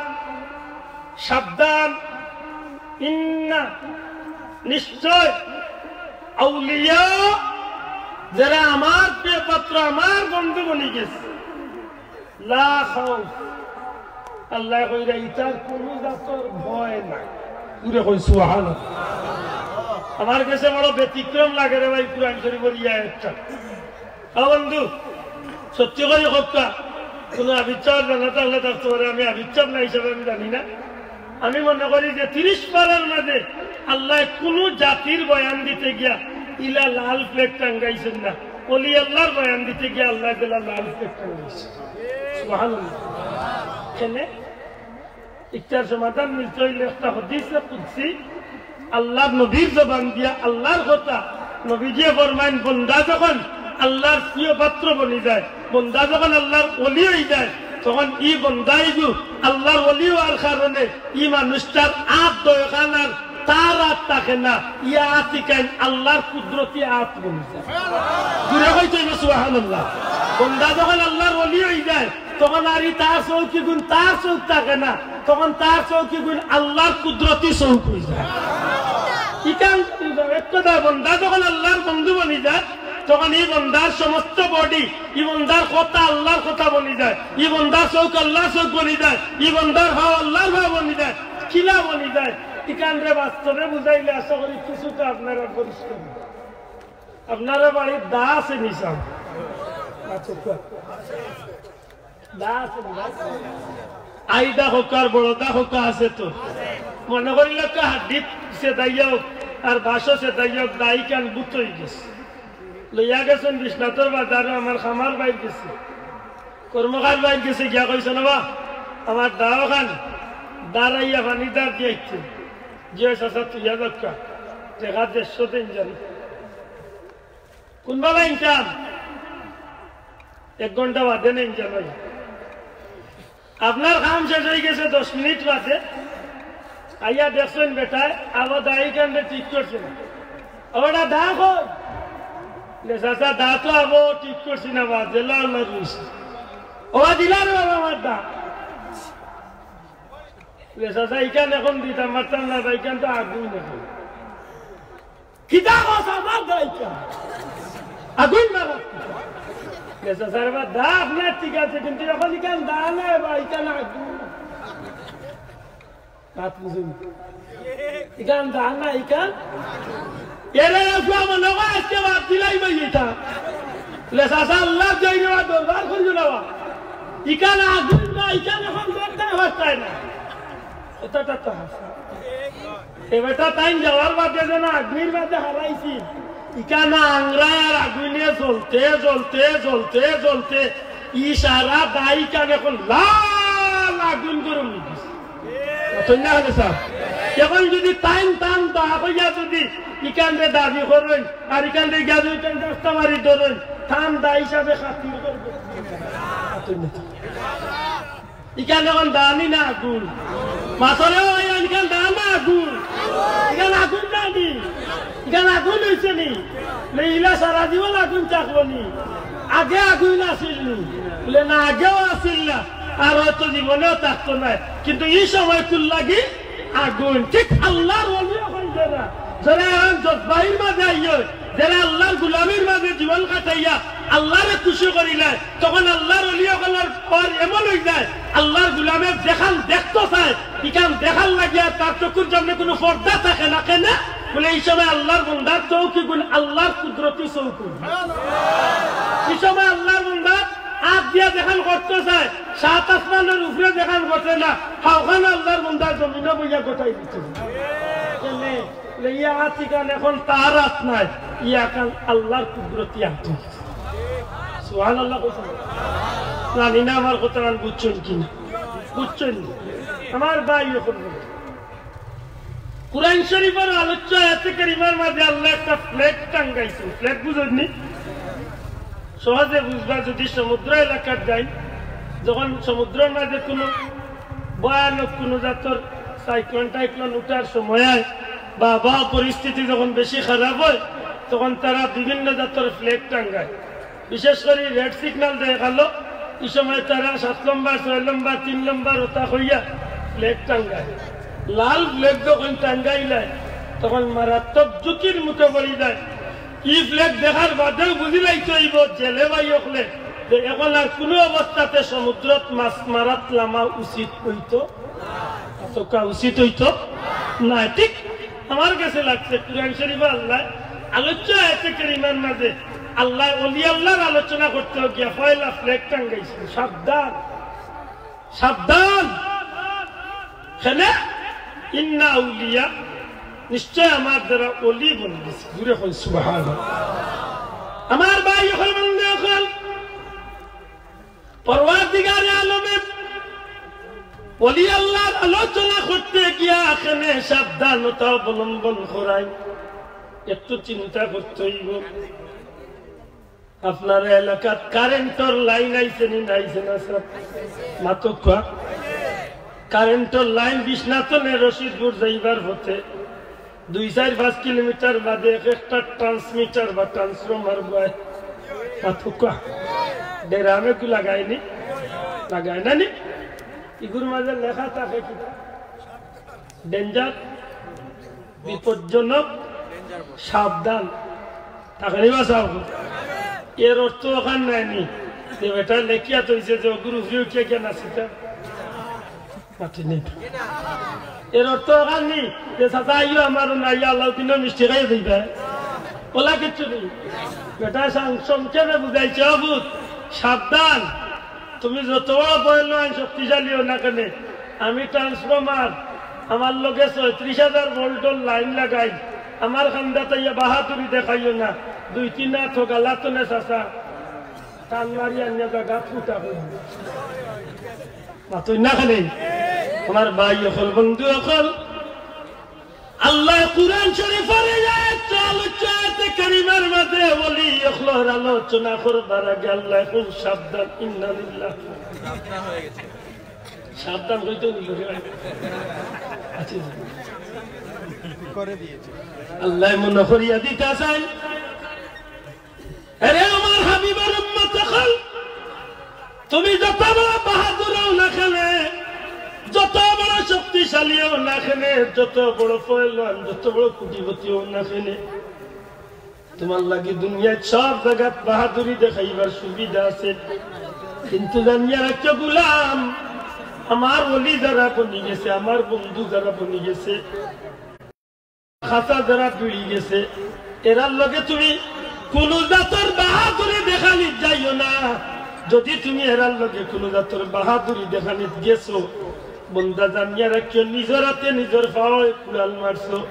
সাবধান, ইন্না, নিশ্চয়, আউলিয়া, যেরা আমার প্রিয় পাত্র, আমার বন্ধু বনি গেছে, লা খাউফ।" আল্লায় কইরা, "ইতার কুনু জাতর ভয় নাই।" জুরে কইন সুবহানাল্লাহ। আমার গেছে বড় ব্যতিক্রম লাগে রে ভাই, কুরআন শরীফর ই আয়াতটা। হ্যাঁ বন্ধু, সত্যি করি কউক্কা, কুনু আবিচ্ছার জানা থাকলে থাকতে পারে, আমি আবিচ্ছার না হিসাবে আমি জানি না। আমি মনে করি যে তিরিশ পারার মাঝে আল্লায় কুনু জাতির বয়ান দিতে গিয়া ইলা লাল ফ্ল্যাগ টাঙ্গাইছইন না, অলি আল্লার বয়ান দিতে গিয়া আল্লায় যেলা লাল ফ্ল্যাগ টাঙ্গাইছইন। সুবহানাল্লাহ। কেনে? ইকটার সমাধান মিলতে অইলে একটা হাদিসে কুদসি, আল্লার নবীর জবান দিয়া আল্লার কথা। নবীজিয়ে ফরমাইন, বন্দা যখন আল্লার প্রিয় পাত্র বনি যায়, বন্দা যখন আল্লার ওলি অই যায়, তখন ই বন্দা ইগু আল্লার ওলি অওয়ার কারণে ই মানুষটার আত দয়খানার তার আত থাকে না, ই আত ইখান আল্লার কুদরতি আত বনি যায়। জুরে কইতে অইবো সুবহানাল্লাহ। বন্দা যখন আল্লার ওলি অই যায়, তখন আর ই তার চউখ ইগুন তার চউখ থাকে না, তখন তার চউখ ইগুন আল্লার কুদরতি চউখ অই যায়। ইখান এক কথা, বন্দা যখন আল্লার বন্ধু বনি যায়, তখন ই বন্দার সমস্ত বডি, ই বন্দার কথা আল্লার কথা বনি যায়, ই বন্দার চউখ আল্লার চউখ বনি যায়, ই বন্দার পাও আল্লার পাও বনি যায়। কিলা বনি যায়? ইখানরে বাস্তবে বুঝাইলে আশা করি কিছুটা আপনারা পরিষ্কার। আপনারা বাড়িত দা আছে নি সাব? আচ্ছা, আচ্ছা। দা আছে নি? আইদা কউক্কা আর বড় দা কউক্কা আছে তো। মনে করিলাউক্কা হাড্ডিত ছেদাইয়া আর বাঁশো ছেদাইয়া দা ইখান বুত অই গেছে। লইয়া গেছইন বিশ্বনাথর বাজারো, আমার খামার বাইর গেছে, কর্মকার বাইর গেছে, গিয়া কইছইন, "ওবা, আমার দা অখান দাঁড়াইয়া পানি দাঁড় দিয়াইছে।" "জি অয় চাচা, তুইয়া যাউক্কা।" টেকা দেড়শো দিন জানি। "কুনবালা ইনতাম?" "এক ঘন্টা বাদে নেইন জানি।" আপনার কাম শেষ অই গেছে দশ মিনিট বাদে, আইয়া দেখছইন বেটায় আবার দা ইখানরে ঠিক করছে না। "ওটা দা কই?" "লে চাচা, দা তো আবার ঠিক করছি না বা, যেলা অলা রইছে।" "ওবা দিলা রে বাবা আমার দা।" "লে চাচা, ইখান অখন দিতাম পারতাম না, ইখান তো আগুইন অখন।" "কিতা কস, আমার দা ইখান আগুইন মারা?" "লে চাচা রে বা, দা আপনার ঠিক আছে, কিন্তু অখন ইখান দা নায় বা, ইখান আগুইন।" মাত বুঝইন? ইখান দা না, ইখান। এরে রাখুয়া মনে হয় আজকে বাদ দিলাই ভাই এটা। লে চাচা আল্লার জইরে বা দরবার করিও না বা। ইখান আগুইন না, ইখান অখন ধরতে পারতায় না। কথাটা তো হাছা। এ বেটা তাইন যাওয়ার বাদে যেন আগুইনর বাদে হারাইছি। ইখান আংরা আর আগুইনে জ্বলতে, জ্বলতে, জ্বলতে, জ্বলতে, ই সারা দা ইখান অখন লাল আগুইন গরম অই গেছে। অতএব না হলে স্যার, অখন যুদি তাইন তান দা কইয়া যুদি ইখানরে দাবি করইন, আর ইখানরে গিয়া যুদি তাইন রাস্তা মারি ধরইন, তান দা হিসাবে খাতির করবো। অতএব না। ইখান অখন দা নি না আগুইন? মাতরে ও ভাই, ইখান দা না আগুইন? ইখান আগুইন না নি? ইখান আগুইন অইছে নি? বলে, "ইলা সারা জীবন আগুন থাকবো নি? আগে আগুন আছিল নি?" বলে, "না, আগেও আছিল না, আর হয়তো জীবনেও থাকতো নায়, কিন্তু ই সময় কুন লাগি আগুন।" ঠিক আল্লাহর ওলি অকল যারা, যারা এখন জজবাইর মাঝে আইয়ে, যারা আল্লাহর গুলামির মাঝে জীবন কাটাইয়া আল্লাহরে খুশি করিলায়, তখন আল্লাহর ওলি অকলর পর এমন অই যায়, আল্লাহর গুলামে যেখান দেখতো চায়, ইখান দেখার লাগিয়া তার চকুর সামনে কুনু পর্দা থাকে না। কেনে? বলে, ই সময় আল্লাহর বন্দার চউখ ইগুন আল্লাহর কুদরতি চউখ। ই সময় আল্লাহর বন্দার আত দিয়া যেখান করতো চায়, সাত আসমানর উপরে যেখান করছে না, হউখান আল্লাহর বন্দার জমিনো বইয়া গটাই দিছে। কেনে? বলে, ইয়া আত ইখান এখন তার আত নায়, ইয়া ইখান আল্লাহর কুদরতি আত। সুবহানাল্লাহ কইছেন। জানি না আমার কথা বুঝছেন কি না, বুঝছেন নি? আমার ভাই অকল, কুরআন শরীফর আলোচ্য আয়াতে কারিমার মাঝে আল্লায় একটা flag টাঙ্গাইছে। Flag বুঝইন নি? সহজে বুঝবা যদি সমুদ্র এলাকাত যাইন, যখন সমুদ্রর মাঝে কুনু ভয়ানক কুনু জাতর সাইক্লোন টাইক্লোন উঠার সময় অয় বা আবহাওয়া পরিস্থিতি যখন বেশি খারাপ অয়, তখন তারা বিভিন্ন জাতর flag টাঙ্গায়। বিশেষ করি red signal দেখাইলো, ই সময় তারা সাত লম্বর, ছয় লম্বর, তিন লম্বর অতা কইয়া flag টাঙ্গায়। লাল flag যখন টাঙ্গাইলায়, তখন মারাত্মক ঝুঁকির মুখে পড়ি যায়। ই flag দেখার বাদেউ বুঝিলাইতে অইবো জেলে ভাই অকলে যে এখন আর কুনু অবস্থাতে সমুদ্রত মাছ মারাত লামা উচিত অইতো, অতকা উচিত অইতো না। ঠিক আমার গেছে লাগছে কুরআন শরীফো আল্লায় আলোচ্য আয়াতে কারিমার মাঝে আল্লায় ওলি আল্লাহর আলোচনা করতে গিয়া পয়লা flag টাঙ্গাইছে, সাবধান, সাবধান। কেনে? ইন্না আউলিয়া, নিশ্চয় আমার যারা ওলি বন্দি। জুরে কইন সুবহানাল্লাহ। আমার ভাই অকল, বন্ধু অকল, পরওয়ারদিগারে আলমে ওলি আল্লাহর আলোচনা করতে গিয়া কেনে সাবধানতা অবলম্বন করাইন, একটু চিন্তা করতে অইবো। আপনার এলাকাত কারেন্টর লাইন আইছে নি, না আইছে না, স্যার? মাতউক্কা। কারেন্টর লাইন বিশ্বনাথ থনে রশিদপুর যাইবার পথে দুই, চাইর, পাঁচ কিলোমিটার বাদে এক একটা ট্রান্সমিটার বা ট্রান্সফরমার বয়। মাতউক্কা। ড্রামে কি লাগায় নি? লাগায় না নি? ইগুর মাঝে লেখা থাকে কিতা? Danger, বিপজ্জনক, সাবধান। থাকে নি বা সাব-, এর অর্থ অখান নায় নি যে বেটায় লেখিয়া থইছে যে অগুর উপরে উঠিয়া গিয়া নাচিতা। মাতি নেই। এর অর্থ অখান নি যে চাচা আইও আমারও না, আইয়া আলাউদ্দিনর মিষ্টি খাইয়া যাইবা। অলা কিচ্ছু নি। বেটায় সং-, সংক্ষেপে বুঝাইছে, "ও পুত, সাবধান, তুমি যত বড় পয়লওয়ান শক্তিশালী অও না কেনে, আমি ট্রান্সফরমার, আমার লগে ছয়ত্রিশ হাজার ভোল্টর লাইন লাগাই, আমার কান্দাত আইয়া বাহাদুরি দেখাইও না, দুই তিন আত গালাত থনে চাচা, টান মারি আনিয়া জাগাত ফুটা করিমু।" মাতইন না কেনে? আমার ভাই অকল, বন্ধু অকল, আল্লায় কুরআন শরীফর এই আয়াত, আলোচ্য আয়াতে কারিমার মাঝে ওলি অকলর আলোচনা করবার আগে আল্লায় কইন, "সাবধান, ইন্না লিল্লাহ।" সাবধান কইতে নি? আচ্ছা, আল্লায় মনে করিয়া দিতা চাইন, এরে আমার হাবিবর উম্মত অকল, তুমি যত বড় বাহাদুর অও না কেনে, যত বড় শক্তিশালী অও না কেনে, যত বড় পয়লওয়ান, যত বড় কোটিপতি অও না কেনে, তুমার লাগি দুনিয়াত সব জাগাত বাহাদুরি দেখাইবার সুবিধা আছে। কিন্তু জানিয়া রাখিও গুলাম, আমার ওলি যারা বনি গেছে, আমার বন্ধু যারা বনি গেছে, খাসা যারা ভিড়ি গেছে, এরার লগে তুমি কুনু জাতর বাহাদুরি দেখানিত যাইও না। যদি তুমি এরার লগে কুনু জাতর বাহাদুরি দেখানিত গেছো, বন্দা জানিয়া রাখিও, নিজর আতে নিজর পাওয়ে কুড়াল মারছো।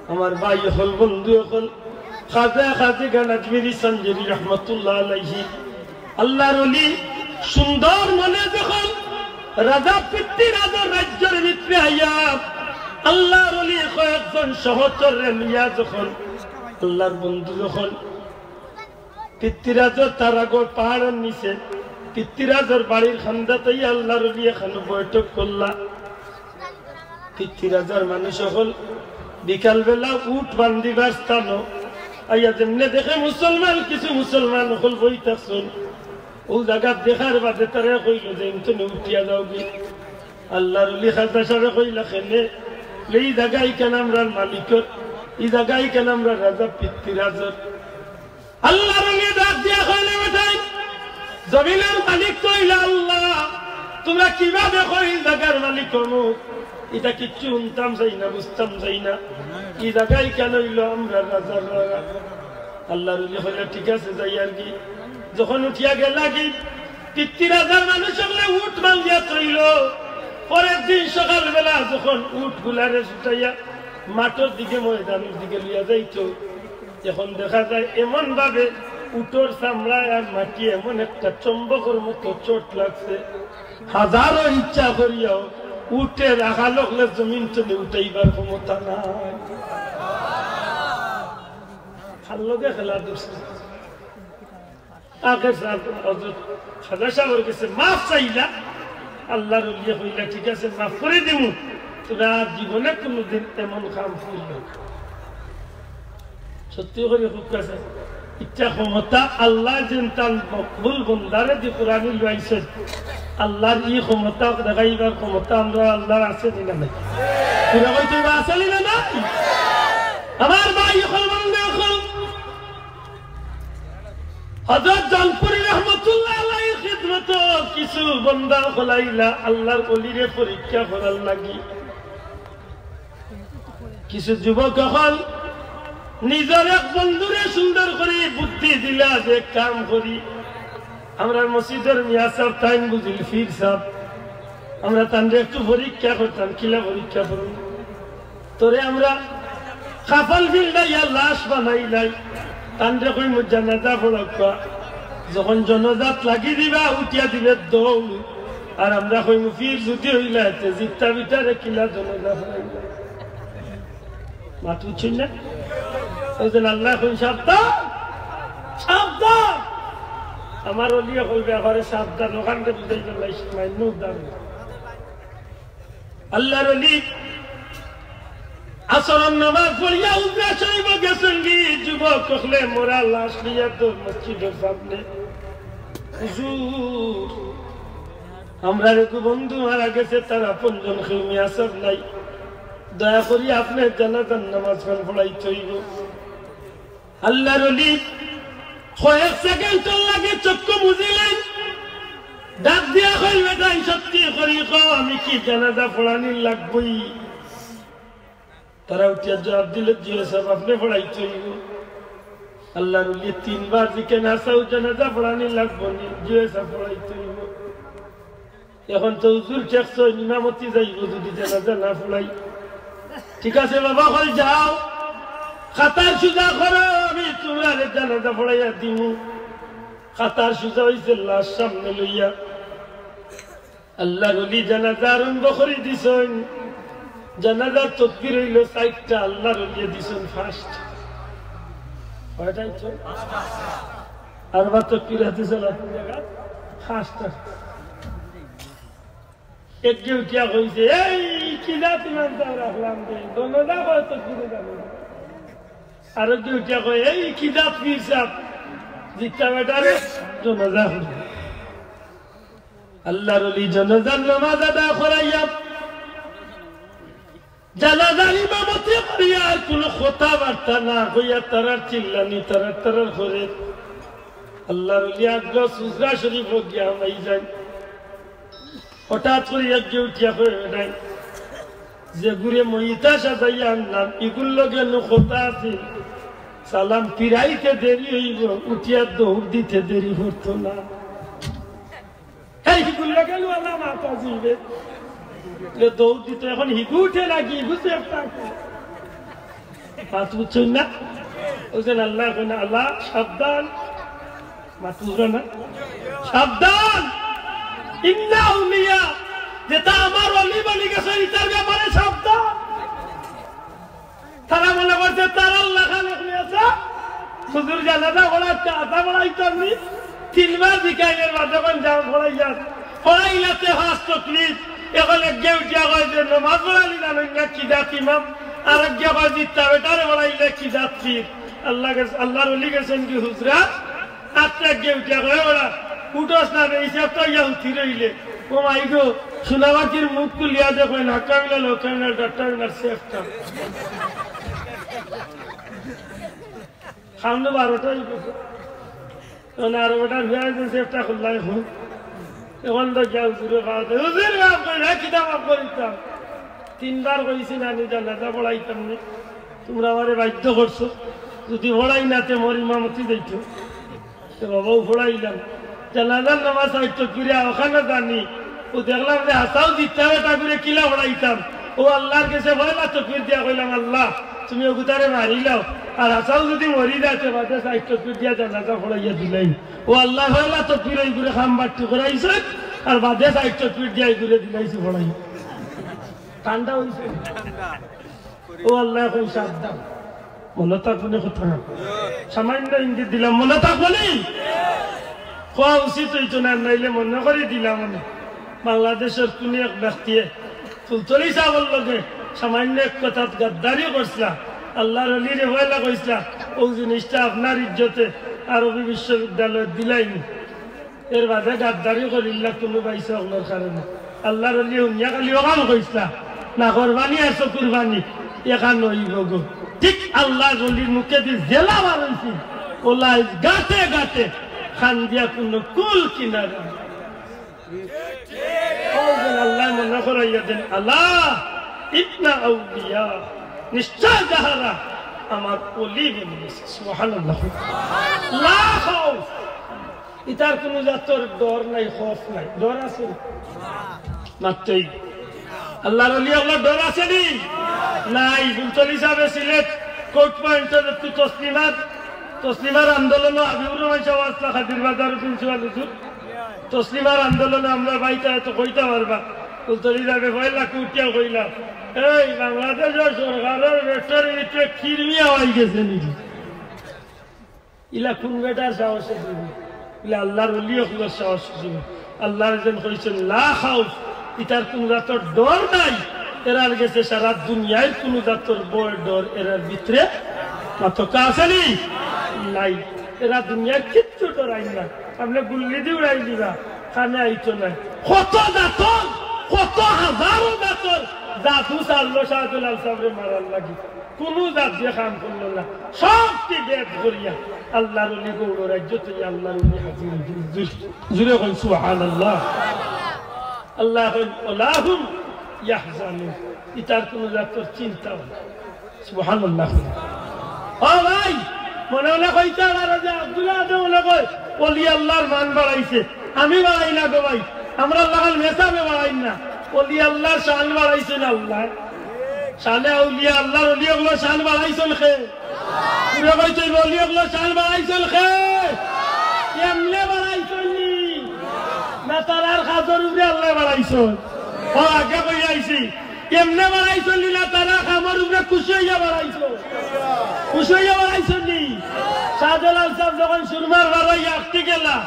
আমার ভাই অকল, বন্ধু অকল, খাজা খাজে গান আজমিরি সঞ্জেরি রহমতুল্লাহ আলাইহি আল্লাহর ওলি সুন্দর মনে যখন রাজা পৃথ্বীরাজর রাজ্যর ভিতরে আইয়া, আল্লাহর ওলি কয়েকজন সহচররে নিয়া যখন, আল্লাহর বন্ধু যখন পৃথ্বীরাজর তারাগড় পাহাড়র নিচে পৃথ্বীরাজর বাড়ির কান্দাত আইয়া আল্লাহর ওলি এখানো বৈঠক করলা। পৃথ্বীরাজর মানুষ অকল বিকালবেলা উট বান্ধিবার স্থানো আইয়া যেমনে দেখে মুসলমান, কিছু মুসলমান অকল বই থাকছইন। অউ জাগাত দেখার বাদে তারে কইলো যে, "ইন থনে উঠিয়া যাওগি।" আল্লাহর ওলি খাজা সাবে কইলা, "কেনে?" "ই জাগা ইখান আমরার মালিকর, ই জাগা ইখান আমরার রাজা পিতৃরাজর।" আল্লাহর ওলি ডাক দিয়া কইলা, "বেটাইন, জমিনর মালিক তো অইলা আল্লাহ, তুমরা কিভাবে কইল জাগার মালিক অইমু? ইটা কিচ্ছু হুনতাম চাই না, বুঝতাম চাই না। ই জাগা ইখান অইলো আমরার রাজার জাগা।" আল্লাহর ওলি কইলা, "ঠিক আছে, যাইয়ারগি।" যখন উঠিয়া গেলাগি, পিতৃরাজার মানুষ অকলে উট বান্ধিয়া থইলো। পরের দিন সকালবেলা যখন উটগুলারে ছুটাইয়া মাঠর দিকে, ময়দানর দিকে লইয়া যাইতো, এখন দেখা যায় এমন ভাবে উটর চামড়ায় আর মাটি এমন একটা চুম্বকর মতো চোট লাগছে, হাজারো ইচ্ছা করিয়াও উটে রাখাল অকলে জমিন থনে উঠাইবার ক্ষমতা নাই। খাল লগে খেলা ধরছে। আগে সাব-, হযরত খাজা সাবর গেছে মাফ চাইলা। আল্লাহর ওলিয়ে কইলা, "ঠিক আছে, মাফ করি দিমু, তবে আর জীবনে কুনুদিন এমন কাম করিও না।" সত্যি করি খুব কাছে ইচ্ছা ক্ষমতা আল্লাহ যেন তান মকবুল বন্দারে দি কোরআন লইছে। আল্লাহর ই ক্ষমতা দেখাইবার ক্ষমতা আমরা আল্লাহর আছে নি না নাই? পুরা কইতে হইবা, আছে নি না নাই? আমার ভাই অকল, বন্ধু অকল, হযরত জানপুরি রহমতুল্লাহ আলাইহির খিদমতো কিছু বন্দা অকল আইলা আল্লাহর ওলিরে পরীক্ষা করার লাগি। কিছু যুবক অকল নিজর এক বন্ধুরে সুন্দর করি বুদ্ধি দিলা যে কাম করি, আমরার মসজিদর মিয়া সাব তাইন বুজিল পীর সাব, আমরা তানরে একটু পরীক্ষা করতাম, কিলা পরীক্ষা করমু? তোরে আমরা কাফন ফিন্দাইয়া লাশ বানাইলাই, তানরে কইমু জানাজা পড়াউক্কা। যখন জানাজাত লাগি দিবা, উঠিয়া দিবে দৌড়। আর আমরা কইমু, "পীর যদি অইলা, তে জিত্তা বেটারে কিলা জানাজা পড়াইলা?" মাত বুঝছইন না? ওই যে আল্লাহ কইন, "সাবধান, সাবধান।" আমার ওলিয়ে কইবে, "আমারে সাবধান, ওখানকে বুঝাই দিলাই, মাইন্নু দাম।" আল্লাহর ওলি আসরর নামাজ পড়িয়া হুজরা শরীফো গেছইন গি, যুবক অকলে মরা লাশ লইয়া তো মসজিদর সামনে, "হুজুর, আমরার এক বন্ধু মারা গেছে, তার আপনজন কেউ মিয়া সাব নাই, দয়া করি আপনে জানাজার নামাজ খান পড়াইতে অইবো।" আল্লাহর ওলি কয়েক সেকেন্ডর লাগি চক্ষু মুজিলেন, ডাক দিয়া কইল, "বেটাইন, সত্যি করি কও, আমি কি জানাজা পড়ানি লাগবই?" তারা উঠিয়া জবাব দিল, "জি অয় সাব, আপনে পড়াইতে অইবো।" আল্লাহর ওলি তিনবার জিকাইন, "আচ্ছা, অউ জানাজা পড়ানি লাগবো নি?" "জি অয় সাব, পড়াইতে অইবো।" এখন তো হুজুর ঠেকছইন, ইমামতি যাইবো যদি জানাজা না পড়াই। "ঠিক আছে বাবা অকল, যাও, কাতার সুজা করো, আমি তুমরারে জানাজা পড়াইয়া দিমু।" কাতার সুজা অইছে, লাশ সামনে লইয়া আল্লাহর ওলি জানাজা আরম্ভ করি দিছইন। জানাজার তকবীর অইলো চাইরটা, আল্লাহর ওলিয়ে দিছইন পাঁচটা। কয়টা অইছে? আরবার তকবীর হাতে চলা কোন জায়গা? পাঁচটা। একগে উঠিয়া কইছে, "এই কি জাত ইমাম সাব রাখলাম রে, জানাজা কয় তকবীরে জানাজা।" আরেকগে উঠিয়া কয়, "এই কি জাত পীর সাব, জিত্তা বেটারে জানাজা করি।" আল্লাহর ওলি জানাজার নামাজ আদায় করাইয়া, জানাজার ইমামতি করিয়া, আর কুনু কথাবার্তা না কইয়া তারার চিল্লানি, তারার তারার করে আল্লাহর ওলি আগ্রা হুজরা শরীফো গিয়া হামাই যাইন। হঠাৎ করি একগে উঠিয়া কয়, "বেটাইন, যেগুরে মইতা সাজাইয়া আনলাম, ইগুর লগে নু কথা আছে, সালাম ফিরাইতে দেরি অইবো, উঠিয়া দৌড় দিতে দেরি করতো না।" এই হিগুর লগে নু আল্লাহ মাতা যাইবে। এ দৌড় দিত, এখন হিগু উঠে লাগি, বুঝছে একটা? মাত বুঝছইন না? ওই যে আল্লাহ কইন, "আল্লাহ সাবধান।" মাত বুঝরা না? সাবধান! ইন্না আউলিয়া, যেটা আমার ওলি বনি গেছে, ইটার ব্যাপারে সাবধান। তারা মনে করছে তারা আল্লাহ খালেক নিয়ে আছে। হুজুর জানাজা পড়াইতে, আতা পড়াইতে আপনি তিনবার জিকাইলের বাদে কোন জাম পড়াইয়া, পড়াইলাতে পাঁচ তকলিফ। এখন একগে উঠিয়া কয় যে নমাজ পড়ানি জানইন না, কি জাত ইমাম? আর একগে কয় জিত্তা বেটারে পড়াইলে কি জাত পীর? আল্লাহ গেছ-, আল্লাহর ওলি গেছইন গি হুজরা, আত্মা গিয়া উঠিয়া কয়, "ওরা, উঠোস না রে, এই সেফটা ইয়া উঠি রইলে।" ও মাই গো, সোনামাটির মুখ খুলিয়া দেখইন, হাক্কা মিনাল, হক্কা মিনাল, ডাক্তার মিনাল সেফটা। সামনে বারোটা অই গেছে। তখন আরো বেটা বিয়া হয়েছে, সেফটা খুললাই এখন। এখন তো গিয়া হুজুরে খাওয়াতে, "হুজুর, মাফ করি না, কিতা মাফ করিতাম? তিনবার কইছি না, আমি জানাজা পড়াইতাম নি, তোমরা আমারে বাধ্য করছো, যদি পড়াই না তে মোর ইমামতি যাইতো।" তো বাবাও পড়াইলাম, জানাজার নামাজ আইতো ফিরে ওখানে জানি, ও দেখলাম যে হাসাও জিততে হবে, তা করে কিলা পড়াইতাম। ও আল্লাহর গেছে পয়লা তকবীর দিয়া কইলাম, "আল্লাহ, তুমি ওগুতারে মারি লাও, আর হাসাও যদি মরি যায়, তে বাদে সাইড তকবীর দিয়া জানাজা পড়াইয়া দিলাই।" ও আল্লাহ, পয়লা তকবীর ওই করে খাম বাট্টি করাইছে, আর বাদে সাইড তকবীর দিয়া এই করে দিলাইছি পড়াই। ঠান্ডা হইছে। ও আল্লাহ, এখন সাবধান। মনে থাকবো নি কথা? সামান্য ইঙ্গিত দিলাম, মনে থাকবো নি? কওয়া উচিত হইতো না, নাইলে মনে করি দিলাম আমি। বাংলাদেশের কোন এক ব্যক্তিয়ে ফুলতলি সাহেবের লগে সামান্য এক কথাত গাদ্দারি করছিলা, আল্লাহর অলিরে পয়লা কইছিলা, "ও জিনিসটা আপনার ইজ্জতে আরবি বিশ্ববিদ্যালয়ে দিলাইনি।" এর বাদে গাদ্দারি করিল্লা কোনো বাইসা অকলর কারণে। আল্লাহর অলি হুনিয়া খালি ওখান কইছিলা, "না কুরবানি আর চকুর পানি, এখান হইব গো।" ঠিক আল্লাহর অলির মুখে দি জেলা বার হইছি, ওলা গাতে গাতে খান দিয়া কোনো কুল কিনারা। ও যেন আল্লাহ মনে করাইয়া দেন, "আলা ইন্না আউলিয়া, নিশ্চয় যাহারা আমার অলি বনিয়াছে।" সুবহানাল্লাহ। লা খাউফ, ইতার কোনো জাতর ডর নাই, খৌফ নাই। ডর আছে? মাত্রই আল্লাহর অলি অকলর ডর আছে নি? নাই। ফুলতলি সাহেবে সিলেট কোর্ট পয়েন্টর একটু তসলিমার, তসলিমার আন্দোলনে হাবিবুর রহমান সাহেব আসলা, খাদির বাজার প্রিন্সিপাল হুজুর। তসলিমার আন্দোলনে আমরা বাইতা এত কইতা পারবা। ফুলতলি সাহেবে পয়লা উঠিয়া কইলা, "এই বাংলাদেশের সরকারের বেটার ভিতরে কিরমিয়া হয়ে গেছে নি?" ইলা কোন বেটার সাহসে দিবি? বলে, "আল্লাহর অলি অকলর সাহসে দিবি।" আল্লাহর যেন কইছেন, "লা খাউফ, ইতার কোন জাতর ডর নাই।" এরার গেছে সারা দুনিয়ার কোন জাতর ভয় ডর এরার ভিতরে মাতকা আছে নি? নাই। এরা দুনিয়ার কিচ্ছু ডরাই না। আপনি গুল্লি দি উড়াই দিবা, কানে আইতো নাই। কত জাতর, কত হাজারো জাতর জাদু চাললো শাহজালাল সাহেবরে মারার লাগি। কোনো জাত দিয়া কাম করলো না, সবটি বেদ করিয়া আল্লাহর অলি গৌর রাজ্য তুই আল্লাহর অলি হাজির হইল। জুরে, জুরে কই সুবহানাল্লাহ। আল্লাহ কই, "ওয়ালা হুম ইয়াহজানুন।" ইতার কোনো জাতর চিন্তা নাই। সুবহানাল্লাহ। ও ভাই, মনে মনে কইতে পারো যে আব্দুল আদম মনে কয়, "অলি আল্লাহর মান বাড়াইছে।" আমি বাড়াই না গো ভাই, আমরা লাগাল মেসাবে বাড়াই না। অলি আল্লাহর শান বাড়াইছে না আল্লাহ। শানে আউলিয়া আল্লাহর অলি অকলর শান বাড়াইছইন কে? পুরো কইতে অলি অকলর শান বাড়াইছইন কে? এমনে বাড়াইছইন নি? না তারার কাজর উপরে আল্লাহ বাড়াইছইন? ও আগে কই আইছি, এমনে বাড়াইছইন নি না তারা কামর উপরে খুশি হইয়া বাড়াইছইন? খুশি হইয়া বাড়াইছইন নি? শাহজালাল সাহেব যখন সুরমার বাড়াই আঁকতে গেলা,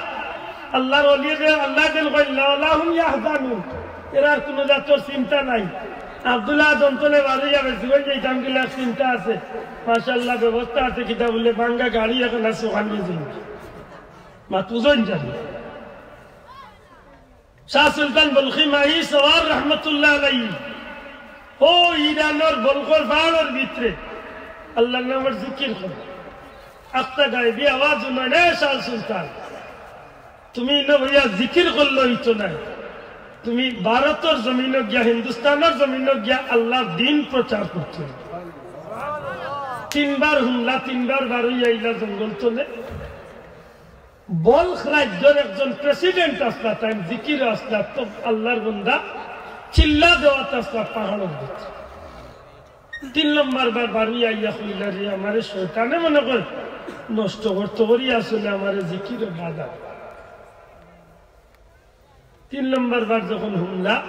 আল্লাহর অলিরে আল্লাহ দিল কইলা, "ওয়ালা হুম ইয়াহজানুন।" এরার কোনো জাতর চিন্তা নাই। আব্দুল্লাহ দন্তনে বাড়ি যাবে, জীবন যাইতাম গেলে এক চিন্তা আছে। মাশাআল্লাহ, ব্যবস্থা আছে, কিতা বলে, ভাঙ্গা গাড়ি এখন আছে, ওখান দিয়ে যাই। মাত বুঝইন জানি। শাহ সুলতান বলখি মাহি সওয়ার রহমতুল্লাহ আলাইহি, ও ইরানর বলখর পাহাড়র ভিতরে আল্লাহর নামর জিকির করে। আখতা গায়বি আওয়াজ হুনইন, "এ শাহ সুলতান, তুমি ইনো বইয়া জিকির করলে হইতো না, তুমি ভারতর জমিনো গিয়া, হিন্দুস্তানর জমিনো গিয়া আল্লাহর দিন প্রচার করতে হইব।" তিনবার হুনলা, তিনবার বারই আইলা জঙ্গল তনে। বলখ রাজ্যর একজন প্রেসিডেন্ট আসলা, তাইন জিকির আসলা, তো আল্লাহর বন্দা চিল্লা দেওয়াত আসলা পাহাড়র ভিতরে। তিন নম্বর বার বারই আইয়া কইলা, "রে, আমারে শয়তানে মনে কর নষ্ট করতে করি, আসলে আমারে জিকিরও বাধা।" তিন নম্বর বার যখন হুনলা,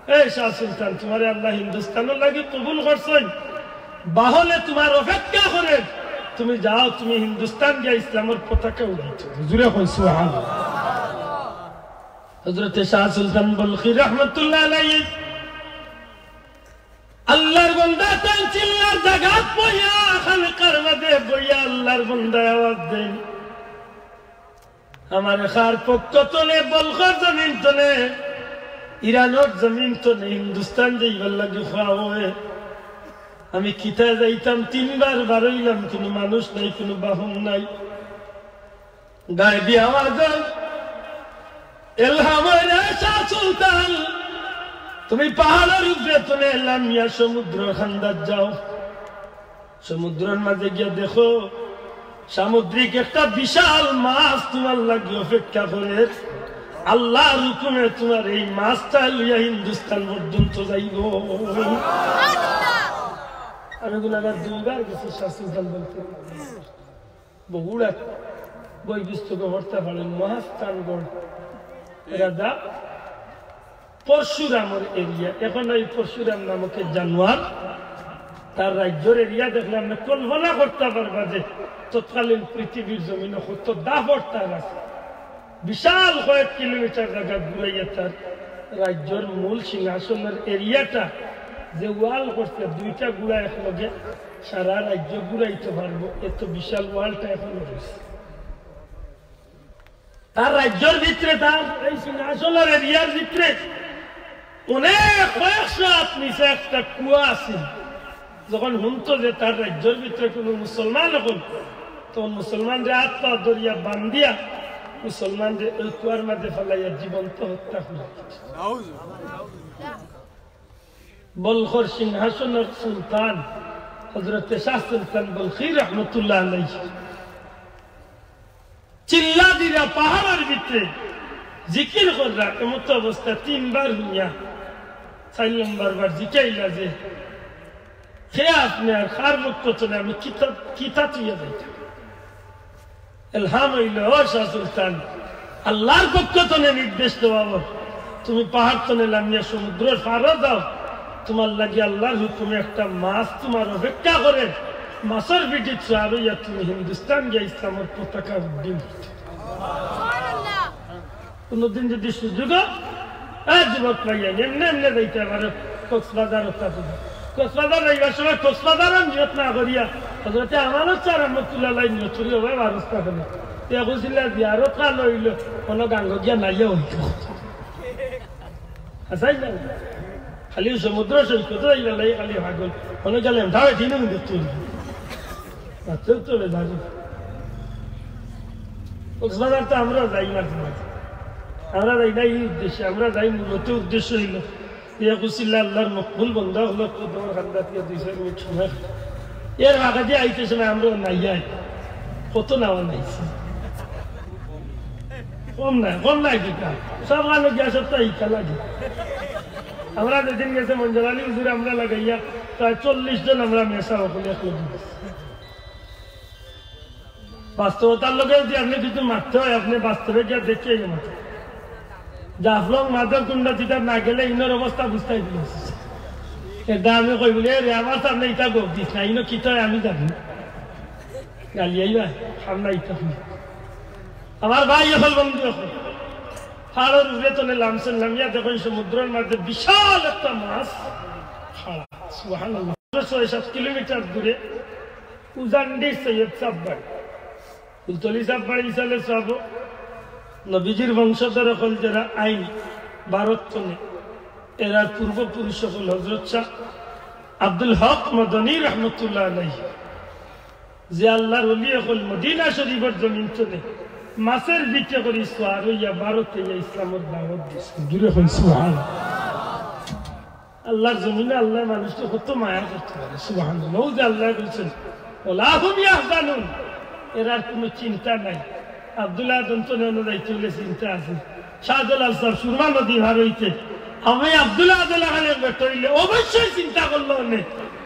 "এই শাহ সুলতান, তোমারে আল্লাহ হিন্দুস্তানর লাগি কবুল করছইন, বাহনে তোমার অপেক্ষা করে, তুমি যাও, তুমি হিন্দুস্তান গিয়া ইসলামর পতাকা উড়াইছো।" জুরে কই সুবহানাল্লাহ। হযরতে শাহ সুলতান বলখি রহমতুল্লাহ আলাইহি আল্লাহর বন্দা তান চিল্লার জাগাত বইয়া, খানকার মাঝে বইয়া আর বন্দায় আওয়াজ দেইন, আমারে কার পক্ষ তনে, বলখর জমিন তনে, ইরানর জমিন তনে হিন্দুস্তান যাইবার লাগি কওয়া অয়। আমি কিতা যাইতাম, তিনবার বারইলাম, কুনু মানুষ নাই, কুনু বাহন নাই। গায়েবি আওয়াজ অয়, এলহাম অয় রে শাহ সুলতান, তুমি পাহাড়র উপরে তনে লামিয়া সমুদ্রর কান্দাত যাও। সমুদ্রর মাঝে গিয়া দেখো, সামুদ্রিক একটা বিশাল মাছ তুমার লাগি অপেক্ষা করের। আল্লার হুকুমে তুমার এই মাছটা লইয়া হিন্দুস্তান পর্যন্ত যাইবো। আমি গুনাগার দুইবার গেছি শাহ সুলতান বলতে। বগুড়া বই পুস্তকে পড়তা পারইন, মহাস্থানগড়। এরা দা পরশুরামর এরিয়া, এখন এই পরশুরাম নামক এক জানোয়ার, তার রাজ্যর এরিয়া দেখলে আপনে কল্পনা করতা পারবা যে তৎকালীন পৃথিবীর জমিনো কত দাপট তার আছে। বিশাল কয়েক কিলোমিটার জাগা ঘুরাইয়া তার রাজ্যর মূল সিংহাসনর এরিয়াটা যে ওয়াল করছে, দুইটা ঘুড়া একলগে সারা রাজ্য ঘুরাইতে পারবো, এত বিশাল ওয়ালটা এখনো রয়েছে। তার রাজ্যর ভিতরে, তার এই সিংহাসনর এরিয়ার ভিতরে অনেক কয়েকশো হাত নিচে একটা কুয়া আছে। যখন হুনতো যে তার রাজ্যর ভিতরে কুনু মুসলমান, এখন তখন মুসলমানরে আত পা ধরিয়া বান্ধিয়া মুসলমানরে ওই কুয়ার মাঝে ফালাইয়া জীবন্ত হত্যা করে। বলখর সিংহাসনর সুলতান হযরতে শাহ সুলতান বলখি রহমতুল্লাহ আলাইহি চিল্লা দিরা পাহাড়র ভিতরে জিকির কররা, এমতো অবস্থা তিনবার হুনিয়া চাইর নম্বর বার জিকাইলা যে, "কে আপনে আর কার পক্ষ তনে আমি কিতা, কিতা থইয়া যাইতাম?" এলহাম অইলো, "ও শাহ সুলতান, আল্লার পক্ষ তনে নির্দেশ দেওয়া অয়, তুমি পাহাড় তনে লামিয়া সমুদ্রর পারো যাও, তুমার লাগি আল্লার হুকুমে একটা মাছ তুমার অপেক্ষা করের, মাছর পিঠিত সওয়ার অইয়া তুমি হিন্দুস্তান গিয়া ইসলামর পতাকা উড্ডীন করতে।" কোনোদিন যদি সুযোগ অয়, এ যুবক ভাইয়া, এমনে এমনে যাইতা পারো কক্সবাজার অথবা কক্সবাজার যাইবার সময় কক্সবাজারর নিয়ত না করিয়া হযরতে আমানত শাহ রহমতুল্লাহ আলাইহি নিয়ত করিয়া অউ ব্যবস্থা করো। তে কইছিলা জিয়ারত খান অইলো, কোনো গাঙ্গো গিয়া নাইয়া অইতো। আছাই না? খালি সমুদ্র সৈকত যাইবার লাগি খালি পাগল। কোনো গেলে এমঠাও এদিনও দেখতে অইবো। আচ্ছা, তো রে দাদু। কক্সবাজার তো আমরা যাই মাঝে মাঝে। আমরা যাই না এই উদ্দেশ্যে, আমরা যাই মূলত উদ্দেশ্য অইলো, ইয়া কুসিল্লা আল্লার মকবুল বন্দা অকলর কদমর কান্দাত গিয়া দুই চাইর মিনিট সময়। এর আগে দিয়ে আইতে সময় আমরা নাই যাই। কত না নাই। কম নাই, কম নাই কিতা। সব আলো গিয়া সব তো ইকা লাগে। আমরা যেদিন গেছে মঞ্জুর আলী হুজুর আমরা লাগাইয়া প্রায় চল্লিশ জন আমরা মেসা অকল এক লগে গেছি। বাস্তবতার লগে যদি আপনে কিছু মাততে অয়, আপনে বাস্তবে গিয়া দেখিয়া গিয়া মাতইন। জাফলং, মাধবকুণ্ড যেটা না গেলে ইনোর অবস্থা বুঝতায় পারইন না। এটা আমি কই বলি, "এ রে, আমার সামনে ইটা গপ দিস না, ইনো কিতা অয় আমি জানি না।" গালি আইবা, সামনে ইটা হুনি। আমার ভাই অকল, বন্ধু অকল, পাহাড়র উপরে তনে লামছইন, লামিয়া দেখইন সমুদ্রর মাঝে বিশাল একটা মাছ খাড়া। সুবহানাল্লাহ। ছয় সাত কিলোমিটার দূরে উজান্ডির সৈয়দ সাহেব বাড়ি, ফুলতলি সাহেব বাড়ি, ইসালে সাহেব, নবীজির বংশধর অকল যেরা আইন ভারত তনে, এরার পূর্বপুরুষ অকল হযরত শাহ আব্দুল হক মদনী রহমতুল্লাহ আলাইহি, যে আল্লার ওলি অকল মদিনা শরীফর জমিন তনে মাছর পিঠে করি সওয়ার অইয়া ভারতে আইয়া ইসলামর দাওয়াত দিছইন। জুরে কইন সুবহানাল্লাহ। আল্লার জমিনো আল্লায় মানুষরে কত মায়া করতে পারে, সুবহানাল্লাহ। অউ যে আল্লায় কইছইন, "ওয়ালা হুম ইয়াহজানুন", এরার কুনু চিন্তা নাই। আব্দুল আদম তনে অনো যাইতে অইলে চিন্তা আছে, শাহজালাল সাহেব সুরমা নদী পার অইতে, আমি আব্দুল আদম খানে বেটা অইলে অবশ্যই চিন্তা করলো অনে,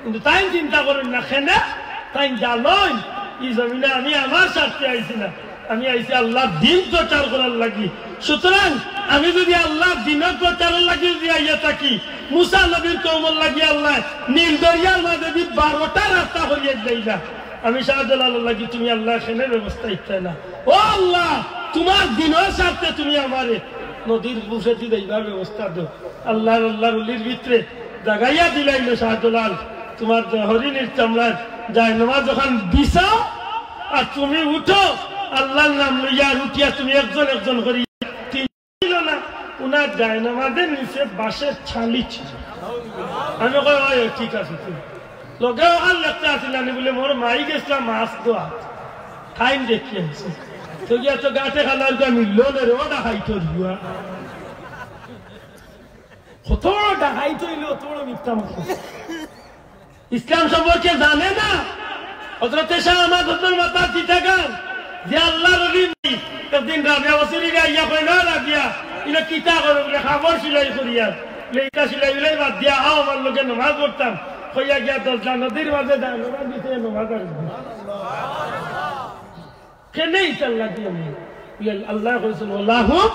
কিন্তু তাইন চিন্তা করইন না। কেনে? তাইন জানইন, ই জমিনো আমি আমার স্বার্থে আইছি না, আমি আইছি আল্লার দ্বীন প্রচার করার লাগি। সুতরাং আমি যদি আল্লার দ্বীনর প্রচারর লাগি যদি আইয়া থাকি, মুসা নবীর কওমর লাগি আল্লায় নীল দরিয়ার মাঝে যদি বারোটা রাস্তা করিয়া দিলাইলা, আমি শাহজালালর লাগি তুমি আল্লায় কেনে ব্যবস্থা ইতা না? ও আল্লাহ, তুমার দ্বীনর স্বার্থে তুমি আমারে নদীর উপরেদি যাইবার ব্যবস্থা দেও। আল্লার, আল্লার ওলির ভিতরে জাগাইয়া দিলাইলো শাহজালাল, তুমার যে হরিণীর চামড়ার জায়নামাজ অখান বিছাও, আর তুমি উঠো, আল্লাহর নাম লইয়া, আর উঠিয়া তুমি একজন একজন করি তিন ছিল না, উনার জায়নামাজের নিচে বাঁশের ছালি ছিল। আমি কই, "অয়, অয়, ঠিক আছে, তুমি।" লগে ওখান লেখতে আসিল, আমি বলে, "মোর মাই গেছিলাম মাছ ধোয়া, টাইম দেখি আইছি।" তো গিয়া তো গাটে খালার গা মিলল না রে, ওটা খাইতো ধুয়া। কত ডাকাইত হইল, অত বড় মিথ্যা মাত। ইসলাম সম্পর্কে জানে না। হযরতে শাহ আহমদ হজরত মাতা চিটাগাং, যে আল্লাহর ওলি নাই, একদিন রাবিয়া বসরিরে আইয়া কয়, "না রাবিয়া, ইনো কিতা করো?" বলে, "কাপড় সিলাই করিয়ার।" বলে, "ইটা সিলাই উলাই বাদ দিয়া আও, আমার লগে নমাজ পড়তাম।" কইয়া গিয়া দজলা নদীর মাঝে যায়, নমাজ দিতে নমাজ আর দিতে। কেনে ইতার লাগি আমি? বলে, আল্লাহ কইছেন, "ওয়াল্লাহু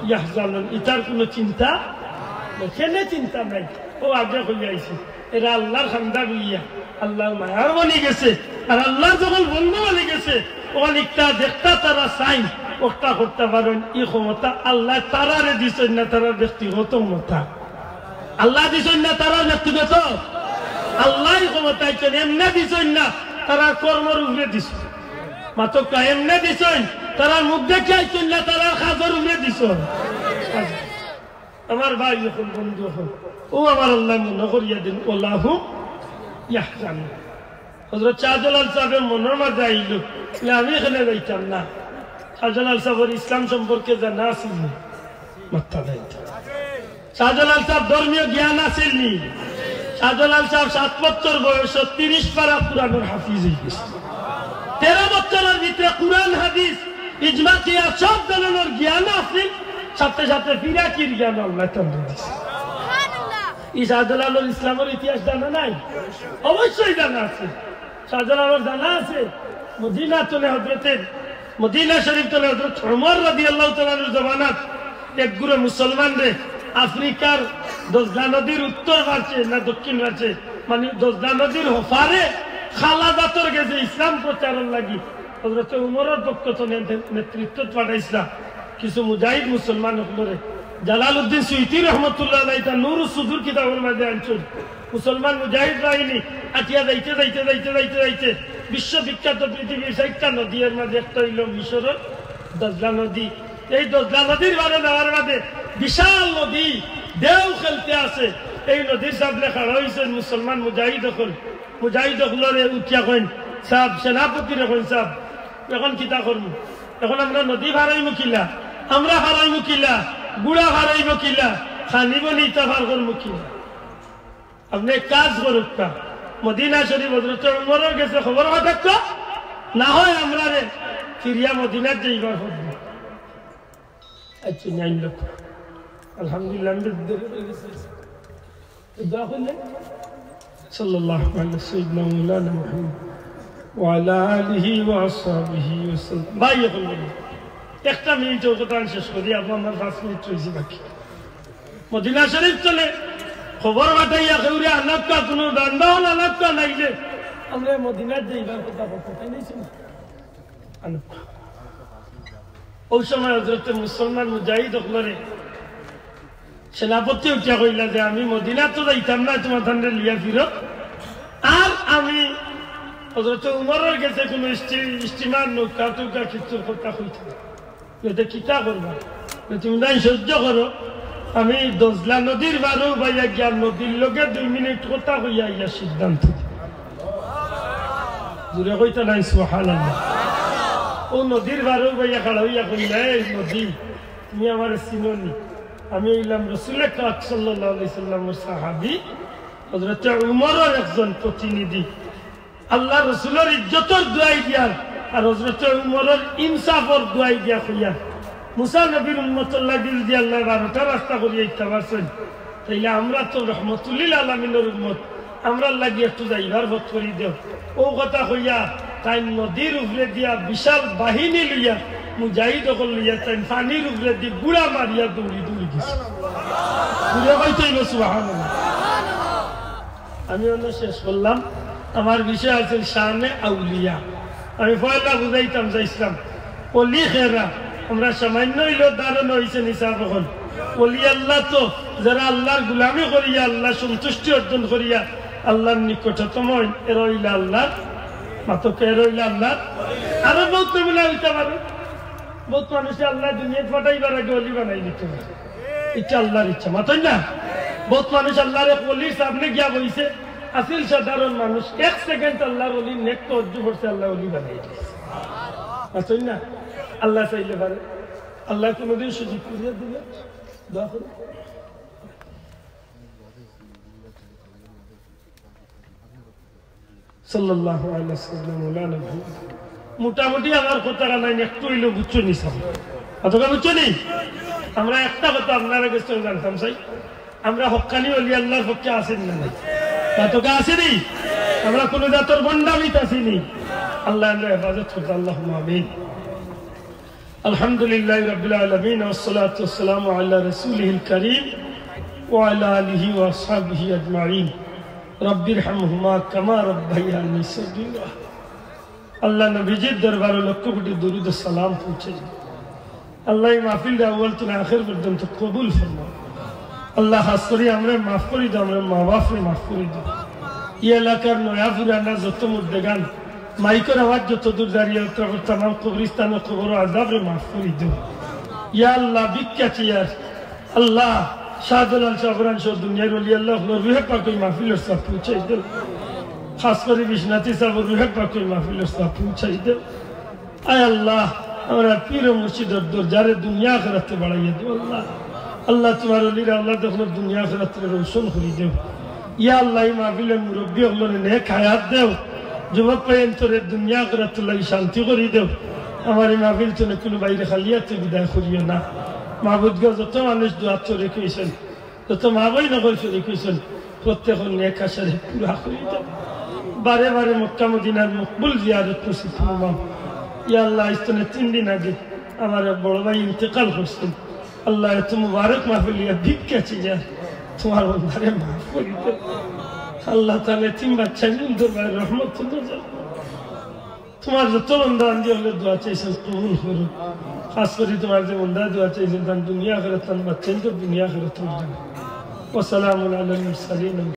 ইয়াহজানুন", ইতার কোনো চিন্তা নাই। কেনে চিন্তা নাই? ও আগে কইয়া আইছে, এরা আল্লাহর খান্দা বইয়া, আল্লাহর মায়ার বনি গেছে। আর আল্লাহর যখন বন্ধু বনি গেছে, ওখান ইকটা দেখতা তারা চাইন, ওটা করতে পারেন। এই ক্ষমতা আল্লাহ তারারে দিছেন না, তারার ব্যক্তিগত ক্ষমতা। আল্লাহ দিছেন না তারার ব্যক্তিগত, আল্লাহ ক্ষমতা দিছেন, এমনে দিছেন না, তারার কর্মর উপরে দিছেন। মাতক্কা এমনে দিছেন, তারার মুখ দেখে আইছেন না, তারার কাজর উপরে দিছেন। আমার ভাই অকল, বন্ধু অকল, ও আমার আল্লাহ মনে করিয়া দিন, "ওয়াল্লাহু ইয়াহজানুন।" হযরত শাহজালাল সাহেবের মনের মাঝে আইল যে আমি এখানে যাইতাম না। শাহজালাল সাহেবের ইসলাম সম্পর্কে জানা আছিল নি? মাত্তা যাইতাম। শাহজালাল সাহেব ধর্মীয় জ্ঞান আছিল নি? শাহজালাল সাহেব সাত বছর বয়সে তিরিশ পারা কোরআনের হাফিজ হয়ে গেছে। তেরো বছরের ভিতরে কোরআন, হাদিস, ইজমা, কিয়াস সব ধরনের জ্ঞান আছিল। সাথে সাথে ফিরাকির জ্ঞান আল্লাহ তাআলা দিছে। এই শাহজালালর ইসলামের ইতিহাস জানা নাই? অবশ্যই জানা আছে। শাহজালালর জানা আছে, মদিনা তলে হযরতের, মদিনা শরীফ তলে হযরত ওমর রাদিয়াল্লাহু তাআলা আনহুর জমানাত এক গুরু মুসলমানরে আফ্রিকার দজলা নদীর উত্তর পার্শ্বে না দক্ষিণ পার্শ্বে, মানে দজলা নদীর হপারে খালা জাতর গেছে ইসলাম প্রচারর লাগি হযরত উমরর পক্ষ তনে নেতৃত্ব পাঠাইছিলা। কিছু মুজাহিদ মুসলমান অকলরে জালালউদ্দিন সুয়ুতী রহমতুল্লাহ আলাইহি তান নুরুস সুদুর কিতাবর মাঝে আনছইন। মুসলমান মুজাহিদ বাহিনী আটিয়া যাইতে, যাইতে, যাইতে, যাইতে, যাইতে বিশ্ববিখ্যাত পৃথিবীর চাইরটা নদীর মাঝে একটা হইল মিশরর দজলা নদী। এই দজলা নদীর বারে যাওয়ার বাদে বিশাল নদী, ঢেউ খেলতে আছে। এই নদীর সামনে খাড়া হইছেন মুসলমান মুজাহিদ অকল। মুজাহিদ অকলরে উঠিয়া কইন, "সাব, সেনাপতিরে কইন, সাব, এখন কিতা করমু? এখন আমরা নদী পার অইমু কিলা? আমরা পার অইমু কিলা? ঘুড়া পার অইবো কিলা? খানি বনি ইতা পার করমু কিলা? আপনে এক কাজ করউক্কা, মদিনা শরীফ হযরত উমরর গেছে খবর পাঠাউক্কা, না হয় আমরারে ফিরিয়া মদিনাত যাইবার পথ দেউক্কা।" আচ্ছা, ন্যায় লোক। আলহামদুলিল্লাহ, আমি তো দেরি করে গেছি। তো দোয়া করলে, সাল্লাল্লাহু আলা সাইয়্যিদিনা মাওলানা মুহাম্মদ ওয়া আলা আলিহি ওয়া আসহাবিহি ওয়া সাল্লাম। ভাই, এখন বলি, একটা মিনিট ওর কথা আমি শেষ করি, আপনি আমার পাঁচ মিনিট রয়েছে বাকি। মদিনা শরীফ তনে খবর পাঠাইয়া কেউরে আনাউক্কা, কোনো যানবাহন আনাউক্কা নাইলে আমরা মদিনাত যাইবার কথা, কথা তাই নাইছিল? আনাউক্কা। ওই সময় হযরতে মুসলমান মুজাহিদ অকলরে সেনাপতি উঠিয়া কইলা যে, "আমি মদিনাত তো যাইতাম না, তোমার ধানরে লিয়া ফিরো। আর আমি হযরতে উমরর গেছে কোনো স্টি-, স্টিমার, নৌকা টৌকা কিচ্ছুর কথা কইতাম না।" বলে, "তে কিতা করবা?" বলে, "তুমি নাই সহ্য করো, আমি দজলা নদীর বারো বাইয়া গিয়া নদীর লগে দুই মিনিট কথা কইয়া আইয়া সিদ্ধান্ত দিই।" জোরে কইতা নাই সুবহানাল্লাহ। ও নদীর বারো বাইয়া খাড়া হইয়া কইলা, "এই নদী, তুমি আমারে চিনো নি? আমি হইলাম রসুলে পাক সাল্লাল্লাহু আলাইহি সাল্লামর সাহাবী, হযরতে উমরর একজন প্রতিনিধি।" আল্লাহ রসুলর ইজ্জতর দোয়াই দিয়ার আর হযরতে উমরর ইনসাফর দোয়াই দিয়া কইয়ার, মুসা নবীর উম্মতর লাগি যদি আল্লাহ বারোটা রাস্তা করিয়া দিতা পারছইন, তাইলে আমরা তো রহমতুল্লিল আলামিনর উম্মত, আমরার লাগি একটু যাইবার পথ করি দেও। ও কথা কইয়া তাইন নদীর উপরে দিয়া বিশাল বাহিনী লইয়া, মুজাহিদ অকল লইয়া তাইন পানির উপরে দি গুড়া মারিয়া দৌড়ি দৌড়ি গেছে। ঘুরে কইতে হইব সুবহানাল্লাহ। আমি অন্য শেষ করলাম। আমার বিষয় আছে শানে আউলিয়া। আমি পয়লা বুঝাইতাম চাইছিলাম, অলি খেরা, আমরা সামান্য হইলেও ধারণা হইছে নিসাব এখন। অলি আল্লাহ তো যারা আল্লাহর গুলামি করিয়া, আল্লাহ সন্তুষ্টি অর্জন করিয়া, আল্লাহর নিকটতম হইন, এরা হইলা আল্লাহর মাতো কে রইল আল্লাহ। আরো বহুত নমুনা হইতে পারে। বহুত মানুষে আল্লাহ দুনিয়াত পাঠাইবার আগে অলি বানাই দিতে পারে। ইচ্ছা আল্লাহর ইচ্ছা, মাতই না? বহুত মানুষ আল্লাহর এক অলির সামনে গিয়া বইছে, আসিল সাধারণ মানুষ, এক সেকেন্ড আল্লাহর অলির নেক তওয়াজ্জু করছে, আল্লাহ অলি বানাই দিছে। মাতই না? আল্লাহ চাইলে পারে। আল্লাহ কোনোদিন সুযোগ করিয়া দিবে। দোয়া করো। সাল্লাল্লাহু আলাইহি ওয়াসাল্লাম, মাওলানা মুহাম্মদ। মোটামুটি আমার কথা নাই, একটু হইলেও বুঝছো নি সাব? অতটা বুঝছো নি? আমরা একটা কথা আপনারা গেছে জানতাম চাই, আমরা হক্কানি অলি আল্লাহর পক্ষে আছি না নাই? অতটা আছি নি? আমরা কোনো জাতর ভণ্ডামিত আছি নি? আল্লাহ আমরা হেফাজত করতে, আল্লাহুম্মা আমিন। الحمد لله رب العالمين، والصلاة والسلام على رسوله الكريم وعلى آله وأصحابه أجمعين. رب ارحمهما كما ربياني صغيرا. আল্লাহ নবীজির দরবারো লক্ষ কোটি দুরূদ ও সালাম পৌঁছে দিন। আল্লাহ এই মাহফিলটা আউয়াল তুলে আখের পর্যন্ত কবুল ফরমাও। আল্লাহ খাস করি আমরারে মাফ করি দেও, আমরার মা বাপরে মাফ করি দেও। এই এলাকার নয়া পুরানা যত মুর্দেগান, মাইকর আওয়াজ যত দূর দাঁড়িয়ে উত্তরাপুর তামাম কবরিস্তান ও কবর আজাবরে মাফ করি দেও। ইয়া আল্লাহ, ভিক্ষা চেয়ার আল্লাহ, শাহজালাল শাহপরান সহ দুনিয়ার অলি আল্লাহ অকলর রুহে পাক ওই মাহফিলর সওয়াব পৌঁছাই দেও। খাস করি বিশ্বনাথী সাহেবর রুহে পাক ওই মাহফিলর সওয়াব পৌঁছাই দেও। আয় আল্লাহ, আমরার পীর ও মুর্শিদর দরজারে দুনিয়া আখেরাতে বাড়াইয়া দেও আল্লাহ। আল্লাহ, তোমার অলিরা আল্লাহ দেখলো দুনিয়া আখেরাতে রোশন করি দেও। ইয়া আল্লাহ, এই মাহফিলর মুরব্বী অকলরে নেক হায়াত দেও। যুবক ভাইয়াইন্তরে দুনিয়া আখেরাতর লাগি শান্তি করি দেও। আমার এই মাহফিল তনে কোনো বাইরে খালি আতে বিদায় করিও না। মাবুদ গো, যত মানুষ দোয়াত শরিক হইছেন, যত মা বইন অকল শরিক হইছেন, প্রত্যেকর নেক আশারে পুরা করি দেও। বারে বারে মক্কা মদিনার মকবুল জিয়ারত নসিব ফরমাও। ইয়া আল্লাহ, আইজ তনে তিন দিন আগে আমার এক বড় ভাই ইন্তেকাল করছেন। আল্লাহ, এত মুবারক মাহফিল ইয়া ভিক্ষা চেয়ার তোমার বন্দারে মাফ করি দেও। আল্লাহ তাআলা তিন বাচ্চা নিন্দর ভাই রহমত নজর তোমার যত বন্দা আন্দি হলে দোয়া চাইছেন কবুল করো। খাস করি তোমার যে বন্দা দোয়া চাইছেন, তান দুনিয়া আখেরাত, তান বাচ্চাইন্তর দুনিয়া আখেরাত। ওয়াসালামুন আলাল মুরসালিন।